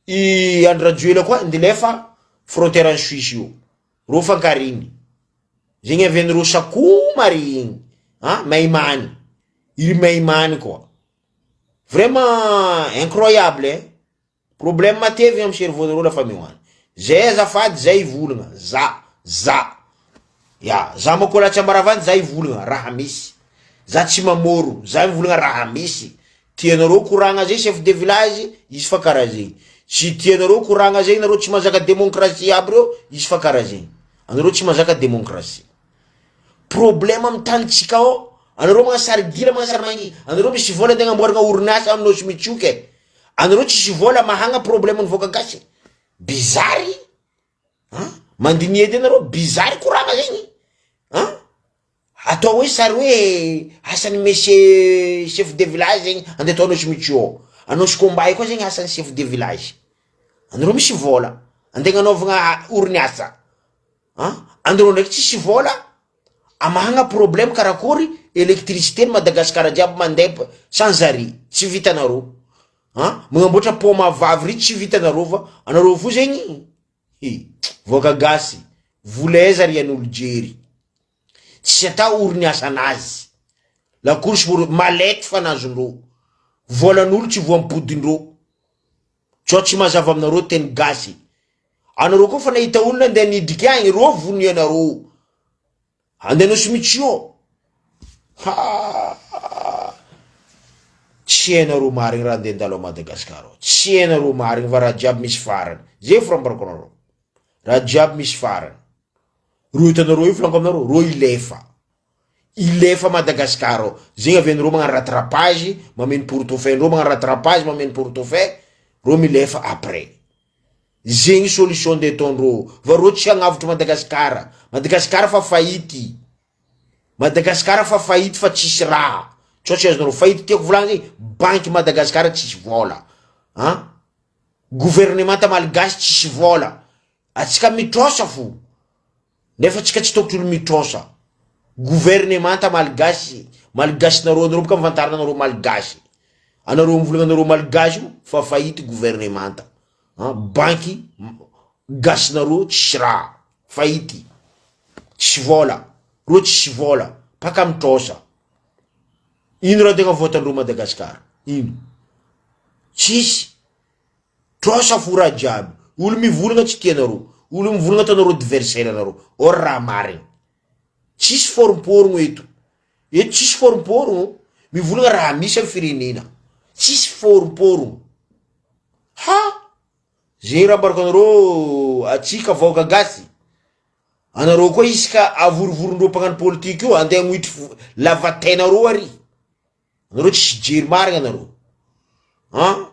i Andry Rajoelina koa ndilefa frontière any Suisse io. Reo fankariny. Zegny avy an'ireo sakoma ry igny. Ah, Maimany. Iry Maimany koa. Vraiment incroyable eh. Problème matevigna amy cerveau-nareo lafa miohana. Zay azafady zay hivolagna. Za, za. Ya, za manko laha tsy ambaravandy za hivolagna raha misy. Za tsy mamoro, za mivolagna raha misy. Tianareo koragna zay chef de village, izy fa karaha zegny. Tsy tianareo koragna zegny nareo tsy mahazaka démocratie aby reo, izy fa karaha zegny. Anareo tsy mahazaka démocratie. Problème amy tanitsika ao, anareo magnano sary gila magnano sary mangigy, anareo misy vola andeha agnamboaragna orinasa amy Nosy Mitsoka e. Anareo tsisy vola mahagna problème ny vahoaka gasy. Bizarre an! Mandiniha edy anareo, bizarre koragna zegny an! Atao hoe sary hoe asan'ny monsieur chef de village zegny andeha atao Nosy Mitsoa ao, Nosy Komba io koa zegny asan'ny chef de village, anareo misy vôla andeha agnanaovagna orinasa an, anareo ndraiky tsisy vôla amahagna problème karakory électricité ny Madagasikara jiaby mandeha sans arrêt tsy vitanareo an, magnamboatra pont mahavavy ry tsy vitanareo fa anareo fo zegny He, vahoaka gasy, vola aiza ry an'olo jery? Tsisy atao orinasa anazy. La course pour mallette fa nazondreo. Volan'olo tsy voampodindreo. Tsao tsy mazava aminareo teny gasy. Anareo koa fa nahita olona andeha nidriky agny, reo vonianareo. Andeha Nosy Mitio. Ha! Tsy hainareo marigny raha andeha handalo à Madagascar ao. Tsy hainareo marigny fa raha jiaby misy farany. Zay fo raha ambarako anareo. Raha jiaby misy farany. Reo hitanareo io volaniko aminareo, reo hilefa. Hilefa Madagascar ao. Zegny avy anareo magnano rattrapage, mameno portefeuille ndreo magnano rattrapage, mameno portefeuille, reo milefa après. Zegny solution nde ataondreo va reo tsy hagnavotro Madagascar, Madagascar fa faillite, Madagascar fa faillite fa tsisy raha, sao tsy azonareo faillite tiako volagny zegny banky Madagascar tsisy vôla an, gouvernemanta malgache tsisy vôla, atsika mitrôsa fo. Nefa tsika tsy tokotry olo mitrosa. Gouvernemanta malgasy, malgasinareo anareo boka mifantarina anareo malgasy. Anareo mivolagna anareo malgasy io fa faillite gouvernemanta. An, banky gasinareo tsisy raha, faillite. Tsisy vôla, reo tsisy vôla, paka mitrosa. Ino raha tegna voatandreo Madagascar? Ino? Tsisy. Trosa fo raha jiaby. Olo mivolagna tsy tianareo. Olo mivolagna ataonareo adversaire nareo. Or raha marigny. Tsisy foromporogno eto. Eto tsisy foromporogno. Mivolagna raha misy amy firenena. Tsisy foromporogno. Ha! Zegny raha ambarako anareo atsika vahoaka gasy. Anareo koa isaka avorivorin-dreo mpagnano politique io andeha hanohitry lavatenareo ary. Anareo tsisy jery marigna anareo an!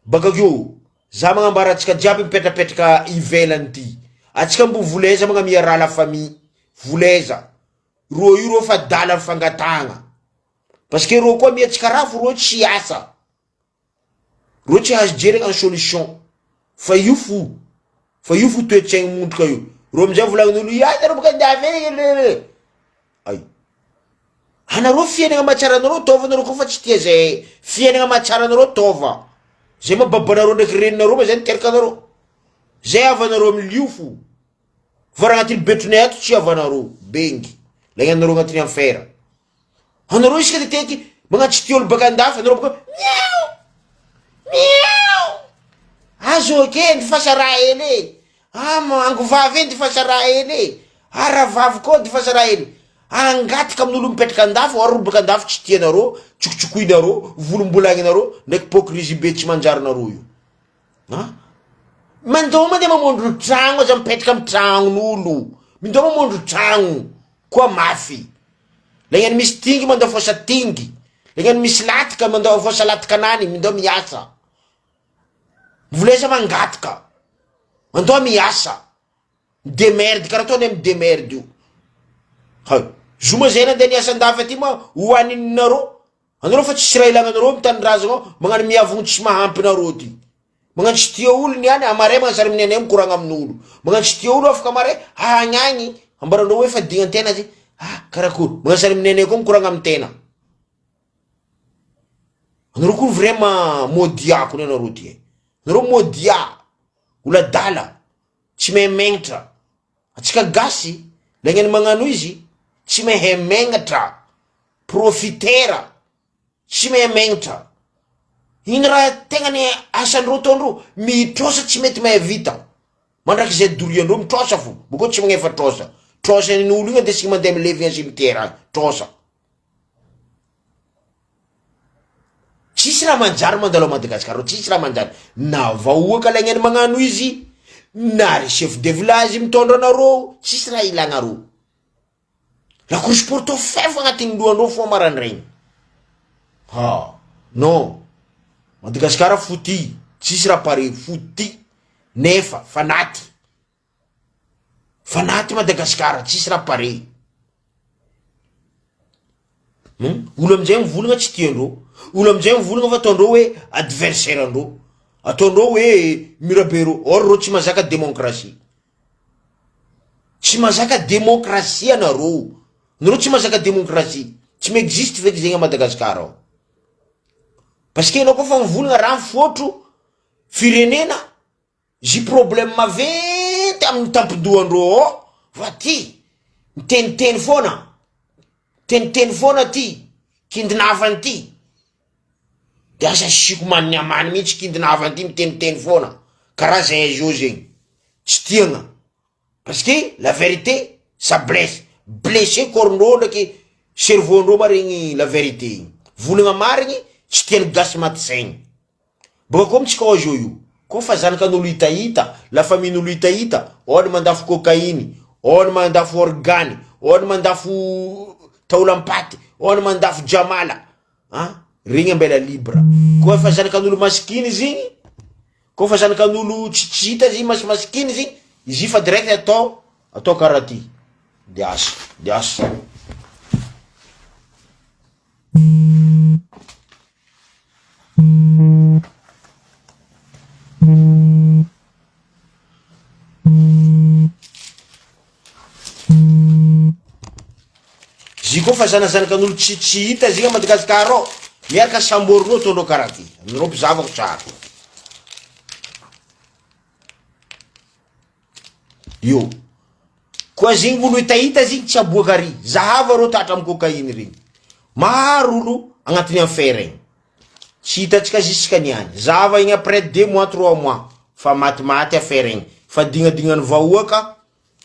Bakakeo za magnambara antsika jiaby mipetrapetraka ivelany ty, atsika mbo volaiza magnamia raha la famille, volaiza, rô io rô fa adala fangatahagna, parce que rô koa amiantsika raha fo rô tsy hiasa. Reo tsy azo jerena ny solution fa io fo fa io fo toetsaigny mondroka io reo amizay volagnin'olo ia nareo boka andafy agny ay anareo fiainagna mahatsara anareo ataova anareo koa fa tsy tia zay fiainagna mahatsara anareo ataova zay ma babanareo ndraiky reninareo ma zay niteraka anareo zay havanareo amilio fo fa raha agnatin'ny betronay ato tsy havanareo bengy lagnanareo agnatin'ny enfer Anareo isaka teteky magnano tsy tia olo baka andafy anareo baka miaou miaou azo ake ndifasa raha hely e ah angovavy e ndifasa raha hely e ah rahavavy koa ndifasa raha hely angataka amin'olo mipetraka andafy or olo baka andafy tsy tianareo tsokotsokoinareo volombolagninareo ndraiky hypocrisie be tsy manjary nareo io ah mandao mandeha mamondro tragno aza mipetraka amy tragnon'olo mindao mamondro tragno koa mafy Lagnany misy tingy mandao fosa tingy, lagnany misy latika mandao fosa latika anany, mindao miasa. Voleza mangataka, mandao miasa, midemerde karaha ataony amy demerde io. Hay, zoma zay nandeha niasa andafy aty ma hohaninareo, anareo fa tsisy raha ilana anareo amy tanindrazana ao, magnano miavogno tsy mahampy nareo ty. Magnano tsy tia olo niany amaray magnano sary aminay mikoragna amin'olo magnano tsy tia olo afaka amaray agny agny ambaranao hoe fa dignan-tena zay ah karakory magnano sary aminay koa mikoragna amy tena anareo koa vraiment modia kony anareo ty e anareo modia olo adala tsy mahay megnatra atsika gasy lagnany magnano izy tsy mahay megnatra profitera Tsy mahay megnitra. Ino raha tegna ny asandreo ataondreo? Mitrosa tsy mety mahay vita. Mandrakizay doriandreo mitrosa fo. Bokeo tsy magnefa trosa. Trosa ny olo igny andesigny mandeha milevigna cimetière agny. Trosa. Tsisy raha manjary mandalo à Madagascar ao, tsisy raha manjary. Na vahoaka alaigna magnano izy, na ry chef de village mitondra anareo, tsisy raha ilagnareo. Lakorosy portefeuille fo agnatin'ny lohanao fo maraindraigny. Ha, non. Madagasikara foty, tsisy raha pare, foty. Nefa fanaty. Fanaty Madagasikara, tsisy raha pare. Hmm? Olo amizay mivolagna tsy tiandreo. Olo amizay mivolagna fa ataondreo hoe adversaire andreo. Ataondreo hoe mirabe reo. Or reo tsy mahazaka démocratie. Tsy mahazaka démocratie anareo. Nareo tsy mahazaka démocratie. Tsy mi-existe feky zegny à Madagascar ao. Parce que anao koa fa mivolagna raha mifoatro firenena Zy problème maventy amin'ny tampon-dohandreo ao fa ty miteniteny foana, miteniteny foana ty, kindinavany ty, de asa asiako maniny amany mihitsy kindinavany ty miteniteny foana, karaha zay azy eo zegny, tsy tiagna. Parce que la vérité ça blesse, blessé corps-ndreo ndraiky cerveau-ndreo ma regny la vérité igny, volagna marigny tsy tian'ny gasy maty saigny. Boka koa amintsika ao zao io, koa fa zanakan'olo hitahita, la famille-n'olo hitahita, ao ny mandafo cocaïne, ao ny mandafo organe, ao ny mandafo taolam-paty, ao ny mandafo jamala, an, regny ambela libre, koa fa zanakan'olo masikiny izy igny, Koa fa zanakan'olo tsy tsy hita izy masimasikiny izy, izy fa direct atao atao karaha ty. De asa, de asa. Zy koa fa zanazanakan'olo tsy tsy hita zegny a Madagascar ao, miaraka samborinao ataonao karaha ty, anareo mpizavako tsara. Io. Koa zegny olo hitahita zegny tsy aboaka ary, zahava reo tratra amy cocaïne regny. Maro olo agnatin'ny enfer igny. Tsy hitantsika jusqu'à niany. Zahava igny après deux mois trois mois fa matimaty affaire igny. Fa dignadignan'ny vahoaka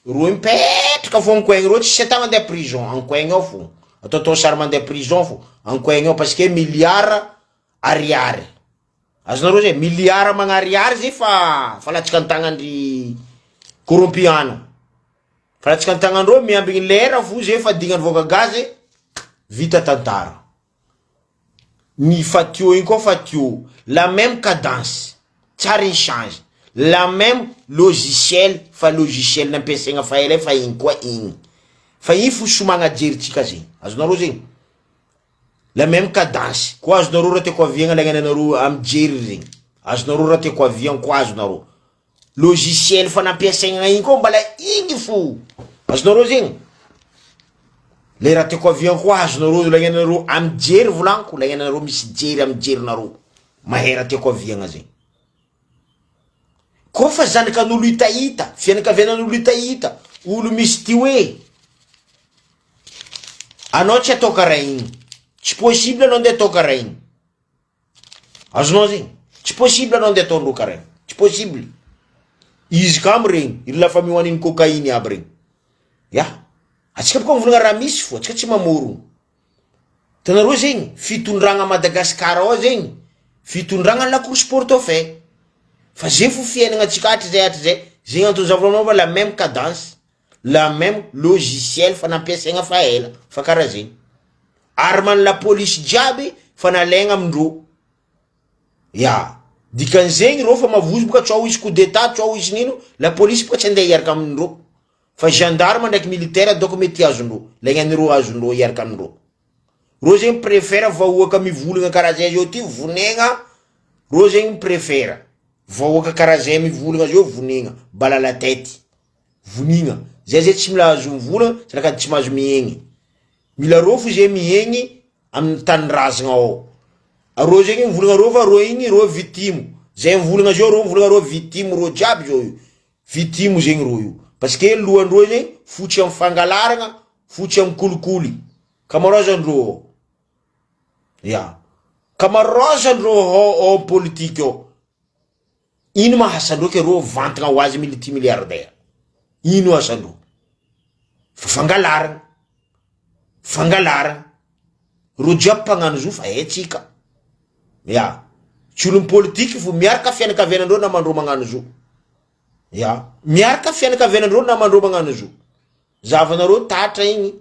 Reo mipetraka fô ankoegny reo tsisy atao mandeha prison ankoegny ao fô ataotao sary mandeha prison fô ankoegny ao parce que milliard ariary azonareo zay milliard magnariary zay fa fa latsaka an-tagnandry corrompiano fa latsaka an-tagnandreo miambigny lera fo zay fa dignany voaka gazy vita tantara. Ny fatio iny koa fatio, la même cadence, tsary ny change, la même logiciel fa logiciel nampiasaigna fa ela fa igny koa igny, fa igny fo somagna jerintsika zegny, azonareo zegny? La même cadence, koa azonareo raha tiako aviagna alaigna anareo amy jery regny, azonareo raha tiako aviagna koa azonareo. Logiciel fa nampiasaigna igny koa mbala igny fo, azonareo zegny? Le raha tiako avian koa azonareo lagnanareo amy jery volagniko, lagnanareo misy jery amy jerinareo, mahay raha tiako aviagna zegny. Koa fa zanakan'olo hitahita, fianakavianan'olo hitahita, olo misy ty hoe anao tsy atao karaha igny, tsy possible anao nde atao karaha igny. Azonao zegny? Tsy possible anao andeha ataondreo karaha igny, tsy possible. Izy kamo regny, ry la famille hoaniny cocaïne aby regny. Ya, atsika boka mivolagna raha misy fo, atsika tsy mamorogno. Hitanareo zegny, fitondragna Madagascar ao zegny, fitondragna la course portefeuille. Fa zay fo fiaignana antsika hatrizay hatrizay, zegny antony za volagninao fa la même cadence. La même logiciel fa nampiasaigna fa ela fa karaha zegny. Arme ny la police jiaby fa nalaigna amindreo. Ya, dikan'izegny reo fa mavozo boka tsao hisy coup d'etat tsao hisy nino, la police boka tsy andeha hiaraka amindreo. Fa gendarme ndraiky militaire donc mety azondreo, laignan'ireo azondreo hiaraka amindreo. Reo zegny prefère vahoaka mivolagna karaha zay zao ty vonegna, reo zegny prefère vahoaka karaha zay mivolagna zao vonegna, balle à la tête. Vonigna. Zay zay tsy mila azo mivola sady tsy mahazo mihegny. Mila rô fo zay mihegny amin'ny tanindrazagna ao. Rô zegny mivolagna rô fa rô igny rô vitimo. Zay mivolagna zao rô mivolagna rô vitimo rô jiaby zao io. Vitimo zegny rô io. Parce que lohandreo zegny fotsy amin'ny fangalaragna, fotsy amin'ny kolikoly. Kamarôzandrô ao. Ya. Kamarôzandrô ao ao politique ao. Ino ma asandreo ke reo vantagna ho azy multimilliardaire? Ino asandreo? Fa fangalaragna, fangalaragna, reo jiaby mpagnano zo fa haitsika. Ya, tsy olon'ny politiky fo miaraka fianakavianandreo namandreo magnano zo. Ya, miaraka fianakavianandreo namandreo magnano zo. Zahavanareo tatra igny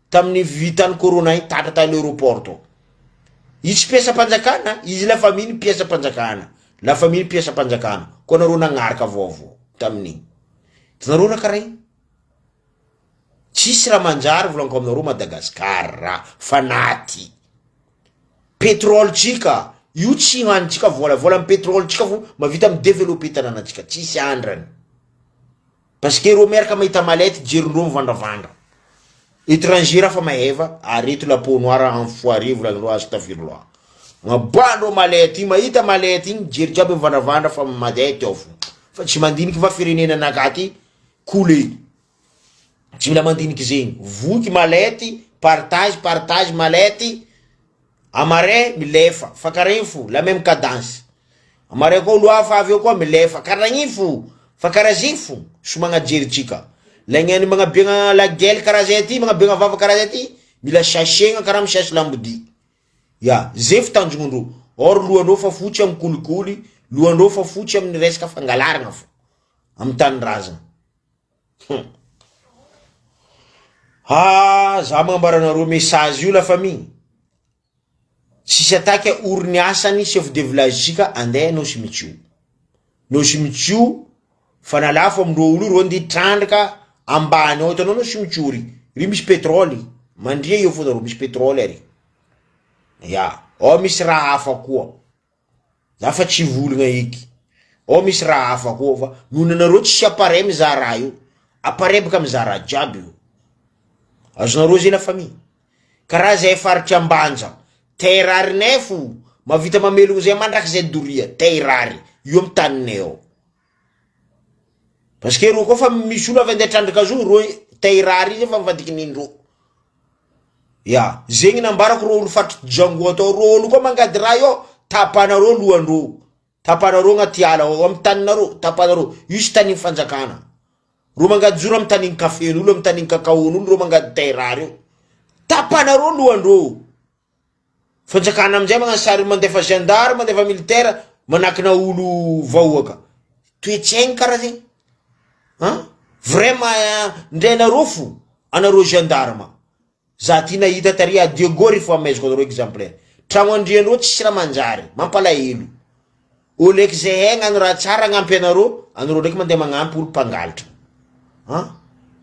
tamin'ny vitan'ny corona igny tatra tany aéroport tao. Izy tsy mpiasam-panjakana, izy la famille mpiasam-panjakana, la famille mpiasam-panjakana, koa nareo nagnaraka vaovao tamin'igny. Hitanareo raha karaha igny? Tsisy raha manjary volaniko aminareo Madagascar fanaty. Pétrole tsika io tsy hoanitsika vola, vola am pétrole tsika fo mavita mi développer tanànatsika, tsisy andrany. Parce que reo miaraka mahita mallette jerindreo mivandravandra. Étranger fa maheva, areto la peau noire enfoiré volanindreo astafirullah. Magnaboahandreo mallette igny, mahita mallette igny jery jiaby mivandravandra fa madety ao fo. Fa tsy mandiniky fa firenena anakahy ty coulé. Tsy mila mandiniky zegny. Voky mallette, partage, partage mallette, amaray milefa fa karaha igny fo, la même cadence. Amaray koa olo hafa avy eo koa milefa, karaha igny fo, fa karaha zegny fo, somagna jerintsika. Lagnany magnabiagna la gueule karaha zay aty, magnabiagna vava karaha zay aty, mila sasegna karaha misasy lambodia. Ya, zay fo tanjognondreo. Or lohanao fa fotsy amy kolikoly, lohanao fa fotsy amin'ny resaka fangalaragna fo, amy tanindrazagna. Hum. Ah, za magnambara anareo message io la famille. Tsisy attaque oriniasany chef de village tsika andeha Nosy Mitsio. Nosy Mitsio fa nalafo amindreo olo io reo ndeha hitrandraka ambany ao hitanao Nosy Mitsio ry. Ry misy pétrole. Mandria eo fona reo misy pétrole ary. Ya, ao misy raha hafa koa. Za fa tsy hivolagna eky. Ao misy raha hafa koa fa noho anareo tsisy appareil mizaha raha io. Appareil baka mizaha raha jiaby io. Azonareo zay la famille. Karaha zay faritry Ambanja, terre rarinay fo, mahavita mamelogno zay mandrakizay doria, terre rary, io amy taninay ao. Parce que reo koa fa misy olo avy andeha trandraka zo, reo terre rary io zay fa mivadiky nindreo. Ya, zegny nambarako reo olo faritry Django atao, reo olo koa mangady raha io, tapanareo lohandreo, tapanareo agnaty ala ao, amy taninareo, tapanareo, io tsy tanin'ny fanjakana. Reo mangady zoro amy tanin'ny kafen'olo, amy tanin'ny kakaon'olo, reo mangady terre rary io, tapanareo lohandreo. Fanjakana amizay magnano sary mandefa gendarme, mandefa militaire, manakina olo vahoaka. Toetsaigny karaha zegny. An! Vraiment ndray anareo fo, anareo gendarme. Za ty nahita tary à Diego ry fo amezako anareo exemplaire. Tragno andriandreo tsisy raha manjary, mampalahelo. Au lieu que zahay hagnano raha tsara hagnampy anareo, anareo ndraiky mandeha magnampy olo mpangalatra. An!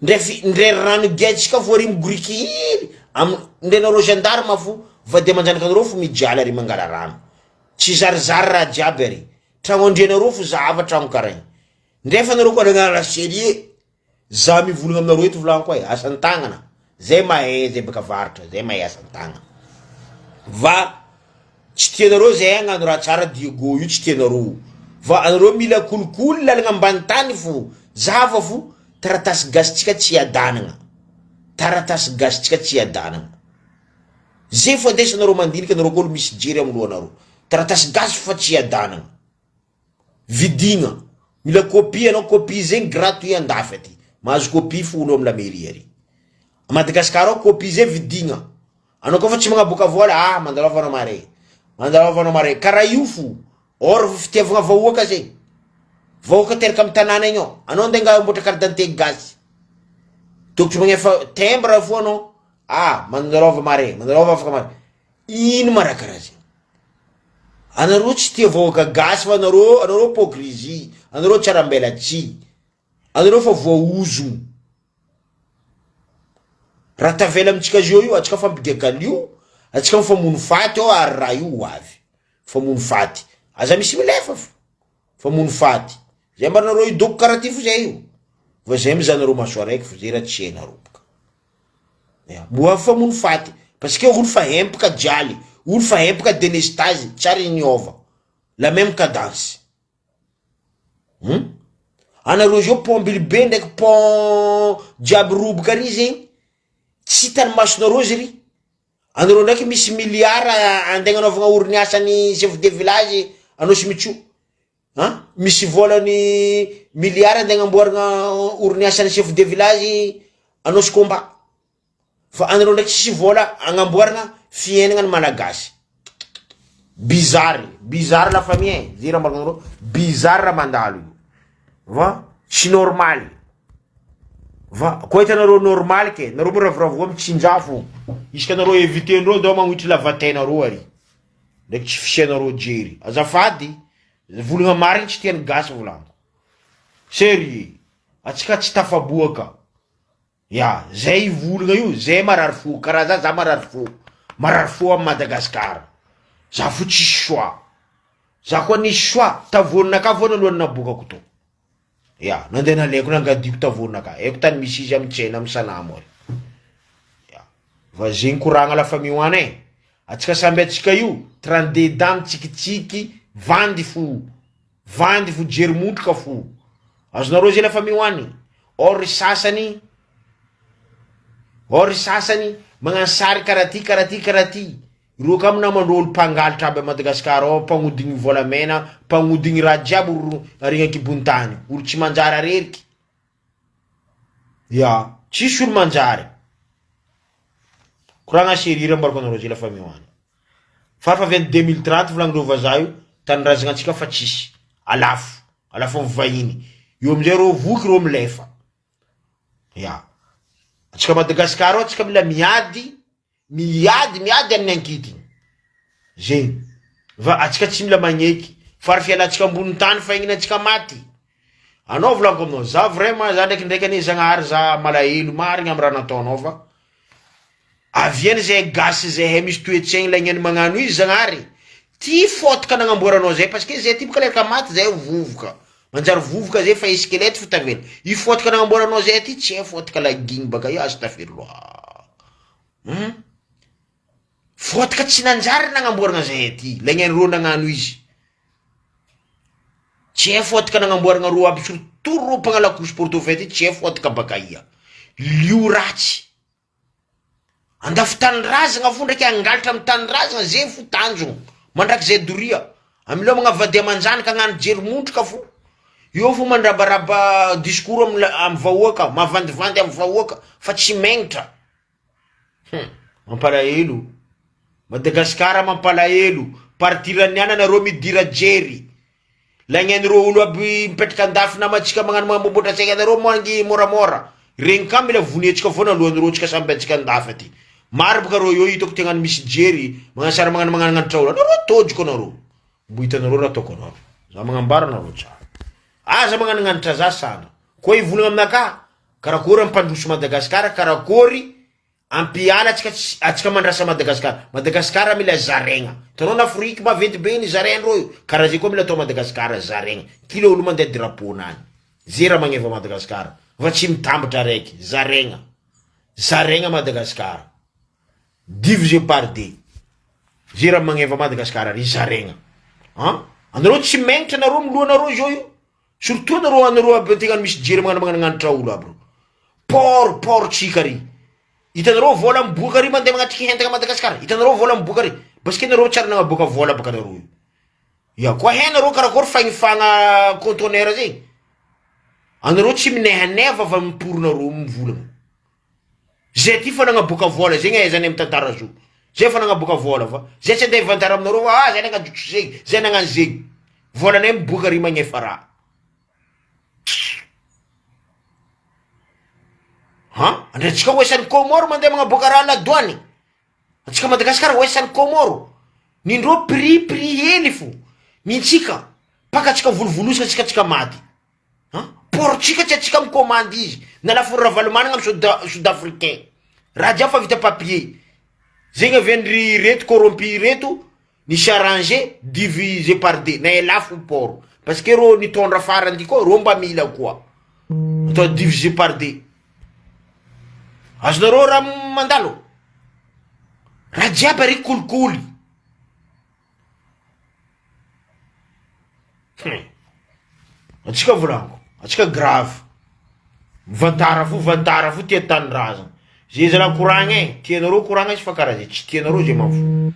Ndray fi- ndray rano giatsika fo ary migoriky hely am- ndray nareo gendarme fo vady aman-janakanareo fo mijaly ary mangala rano. Tsy zarizary raha jiaby ary. Tragno andrianareo fo zahava tragno karaha igny. Ndray fa nareo koa nagnano raha sérieux. Za mivolagna aminareo eto volaniko e, asan-tagnana, zay mahay zay baka avaratra, zay mahay asan-tagnana. Va tsy tianareo zay hagnano raha tsara Diego io tsy tianareo. Va anareo mila kolikoly lalagna ambany tany fo, zava fo taratasy gasitsika tsy iadanagna, taratasy gasitsika tsy iadanagna. Zay fo andesanareo mandinika anareo koa olo misy jery amy lohanareo, taratasy gasy fa tsy iadanagna. Vidigna. Mila copie anao, copie zegny gratuit andafy aty. Mahazo copie fo olo amy la mairie ary. A Madagascar ao copie zay vidigna. Anao koa fa tsy magnaboaka vola, ah mandalova anao mare. Mandalova anao mare. Karaha io fo. Or fitiavagna vahoaka zegny. Vahoaka teraka amy tanàna igny ao. Anao andeha agnamboatra carte d'identité gasy. Tokotry magnefa timbre fo anao. Ah mandalova mare, mandalova afaka mare. Ino ma raha karaha zegny? Anareo tsy tia vahoaka gasy fa anareo anareo hypocrisie, anareo tsiarambelatsihy, anareo fa voahozogno. Raha tavela amintsika zao io, antsika fampigaga an'io, antsika mifamono faty ao ary raha io ho avy, famono faty, aza misy milefa fo, famono faty, zay mba nareo hidoko karaha ty fo zay io, fa zay mizaha anareo maso araiky fo zay raha tsy hainareo boka. Mbola famono faty parce que olo fa empaka jaly, olo fa empaka delestazy tsy ary niova, la même cadence. Hum? Anareo zao pont Ambilobe ndraiky pont jiaby roboka ary zegny, tsy hitan'ny masonareo izy ry, anareo ndraiky misy milliard andeha agnanaovagna orinasan'ny chef de village Anôsy Mitsio. An! Misy vôlan'ny milliard andeha agnamboaragna orinasan'ny chef de village Anôsy combat. Fa anareo ndraiky tsisy vôla agnamboaragna fiaignana ny malagasy. Bizarre, bizarre la famille e, zay raha ambarako anareo, bizarre raha mandalo io, va tsy normaly, va koa hitanareo normaly ke, nareo miravoravoa mitsinjaha fô, isaka anareo invité-ndreo ndao magnohitry lavatenareo ary, ndraiky tsy fisianareo jery, azafady, volagna marigny tsy tian'ny gasy volagniko, sérieux, atsika tsy tafaboaka. Ya, zay volagna io, zay marary fo, karaha za, za marary fo, marary fo am Madagascar, za fo tsisy choix, za koa nisy choix, tavoaninakahy voanalohany nabokako tô, ya, nandeha nalaiko nangadiko tavoaninakahy, haiko tany misy izy amy tsena amy sanamo ary, ya, fa zegny koragna la famille hoany e, atsika samby atsika io, 32 dents mitsikitsiky, vandy fo. Vandy fo jery motroka fo. Azonareo zay la famille hoany. Or ry sasany or ry sasany magnano sary karaha ty karaha ty karaha ty. Ireo ka namandreo olo mpangalatra aby a Madagascar ao, mpagnodigny volamena, mpagnodigny raha jiaby ro arigny ankibon'ny tany. Olo tsy manjary areriky. Ya, tsisy olo manjary. Koragna sérieux raha ambarako anareo zay la famille hoany. Fa fa avy any 2030 volagnindreo vazaha io, tanindrazagna antsika fa tsisy, alafo, alafo amy vahiny, eo amizay reo voky reo milefa, ya, antsika Madagascar ao antsika mila miady, miady miady amin'ny ankitiny, zegny, fa antsika tsy mila magneky, fa ry fialantsika ambony tany fa igny antsika maty, anao volagniko aminao, za vraiment za ndraikindraiky anie zagnahary za malahelo marigny amy raha nataonao fa. Avy eny zay gasy zay hay misy toetsaigny lagnany magnano izy zagnahary ty fotaka nagnamboaranao zay parce que zay ty boka leraka maty zay vovoka manjary vovoka zay fa esquelette fo tavela i fotaka nagnamboaranao zay ty tsy hay fotaka lagigny baka io astafirolah hum fotaka tsy nanjary nagnamboarana zay ty lagnany reo nagnano izy tsy hay fotaka nagnamboarana reo aby surtout reo mpagnala couche portefeuille ty tsy hay fotaka baka ia lio ratsy Andafy tanindrazagna fo ndraiky hangalatra amy tanindrazagna zay fo tanjogno mandrakizay doria, amileo magnavadia aman-janaka hagnano jery mondroka fo, eo fo mandrabaraba discours amy amy vahoaka, mavandivandy amy vahoaka fa tsy megnitra, hum mampalahelo, Madagasikara mampalahelo, partir niany anareo midira jery. Lagnan'ireo olo aby mipetraka andafy namantsika magnano magnamboamboatra antsika anareo mangy moramora regny ka mila voniantsika foana alohan'ireo tsika samby antsika andafy aty maro boka reo eo hitako tegna misy jery magnano sary magnano magnanatra olo anareo tojiko anareo mbo hitanareo raha ataoko anareo za magnambara anareo tsara aza magnanagnanatra za sana koa hivolagna aminakahy karakory ampandroso Madagasikara karakory Ampiala atsika tsy atsika mandrasa Madagascar Madagascar mila zaregna hitanao en Afrique maventy be ny zaraindreo io karaha zay koa mila atao Madagascar zaregna kila olo mandeha drapeau nany ze raha magneva Madagascar fa tsy mitambatra araiky zaregna zaregna Madagascar divisé par deux ze raha magneva Madagascar ry zaregna an anareo tsy megnitra anareo milohanareo zao io Surtout anareo anareo aby tegna misy jery magnano magnanitra olo aby reo. Port port tsika ry. Hitanareo vola miboaka ry mandeha magnatriky hentagna Madagascar. Hitanareo vola miboaka ry. Parce que nareo tsary nagnaboaka vola baka nareo io. Ya koa hainareo karakory fagnifagna conteneur zegny. Anareo tsy minehaneha fa fa miporinareo mivolagna. Zay ty fa nagnaboaka vola zegny ahaizanay mitantara zo. Zay fa nagnaboaka vola fa zay tsy andeha hivantara aminareo fa ah zay nagnajotso zegny, zay nagnano zegny. Volanay miboaka ry magnefa raha. Han, andratsika ho isan'ny Comores mandeha magnaboaka raha ladoany. Antsika Madagascar ho isan'ny Comores. Nindreo prix prix hely fo. Nintsika, paka antsika volovolosika antsika tsika maty. An! Port-tsika tsy antsika mikomandy izy, nalafon'i Ravalomanana am sud sud africain, raha jiaby fa vita papier, zegny avy an-dry reto corrompu reto nisy arranger divisé par deux, nahay lafo port, parce que reo nitondra farany ty koa reo mba mila koa, atao divisé par deux, azonareo raha mandalo? Raha jiaby ary kolikoly. Hum. Antsika volaniko, antsika grave. Mivantara fo, vantara fo tia tanindrazana. Ze zalahy koragna e, tianareo koragna izy fa karaha ze tsy tianareo ze mafo.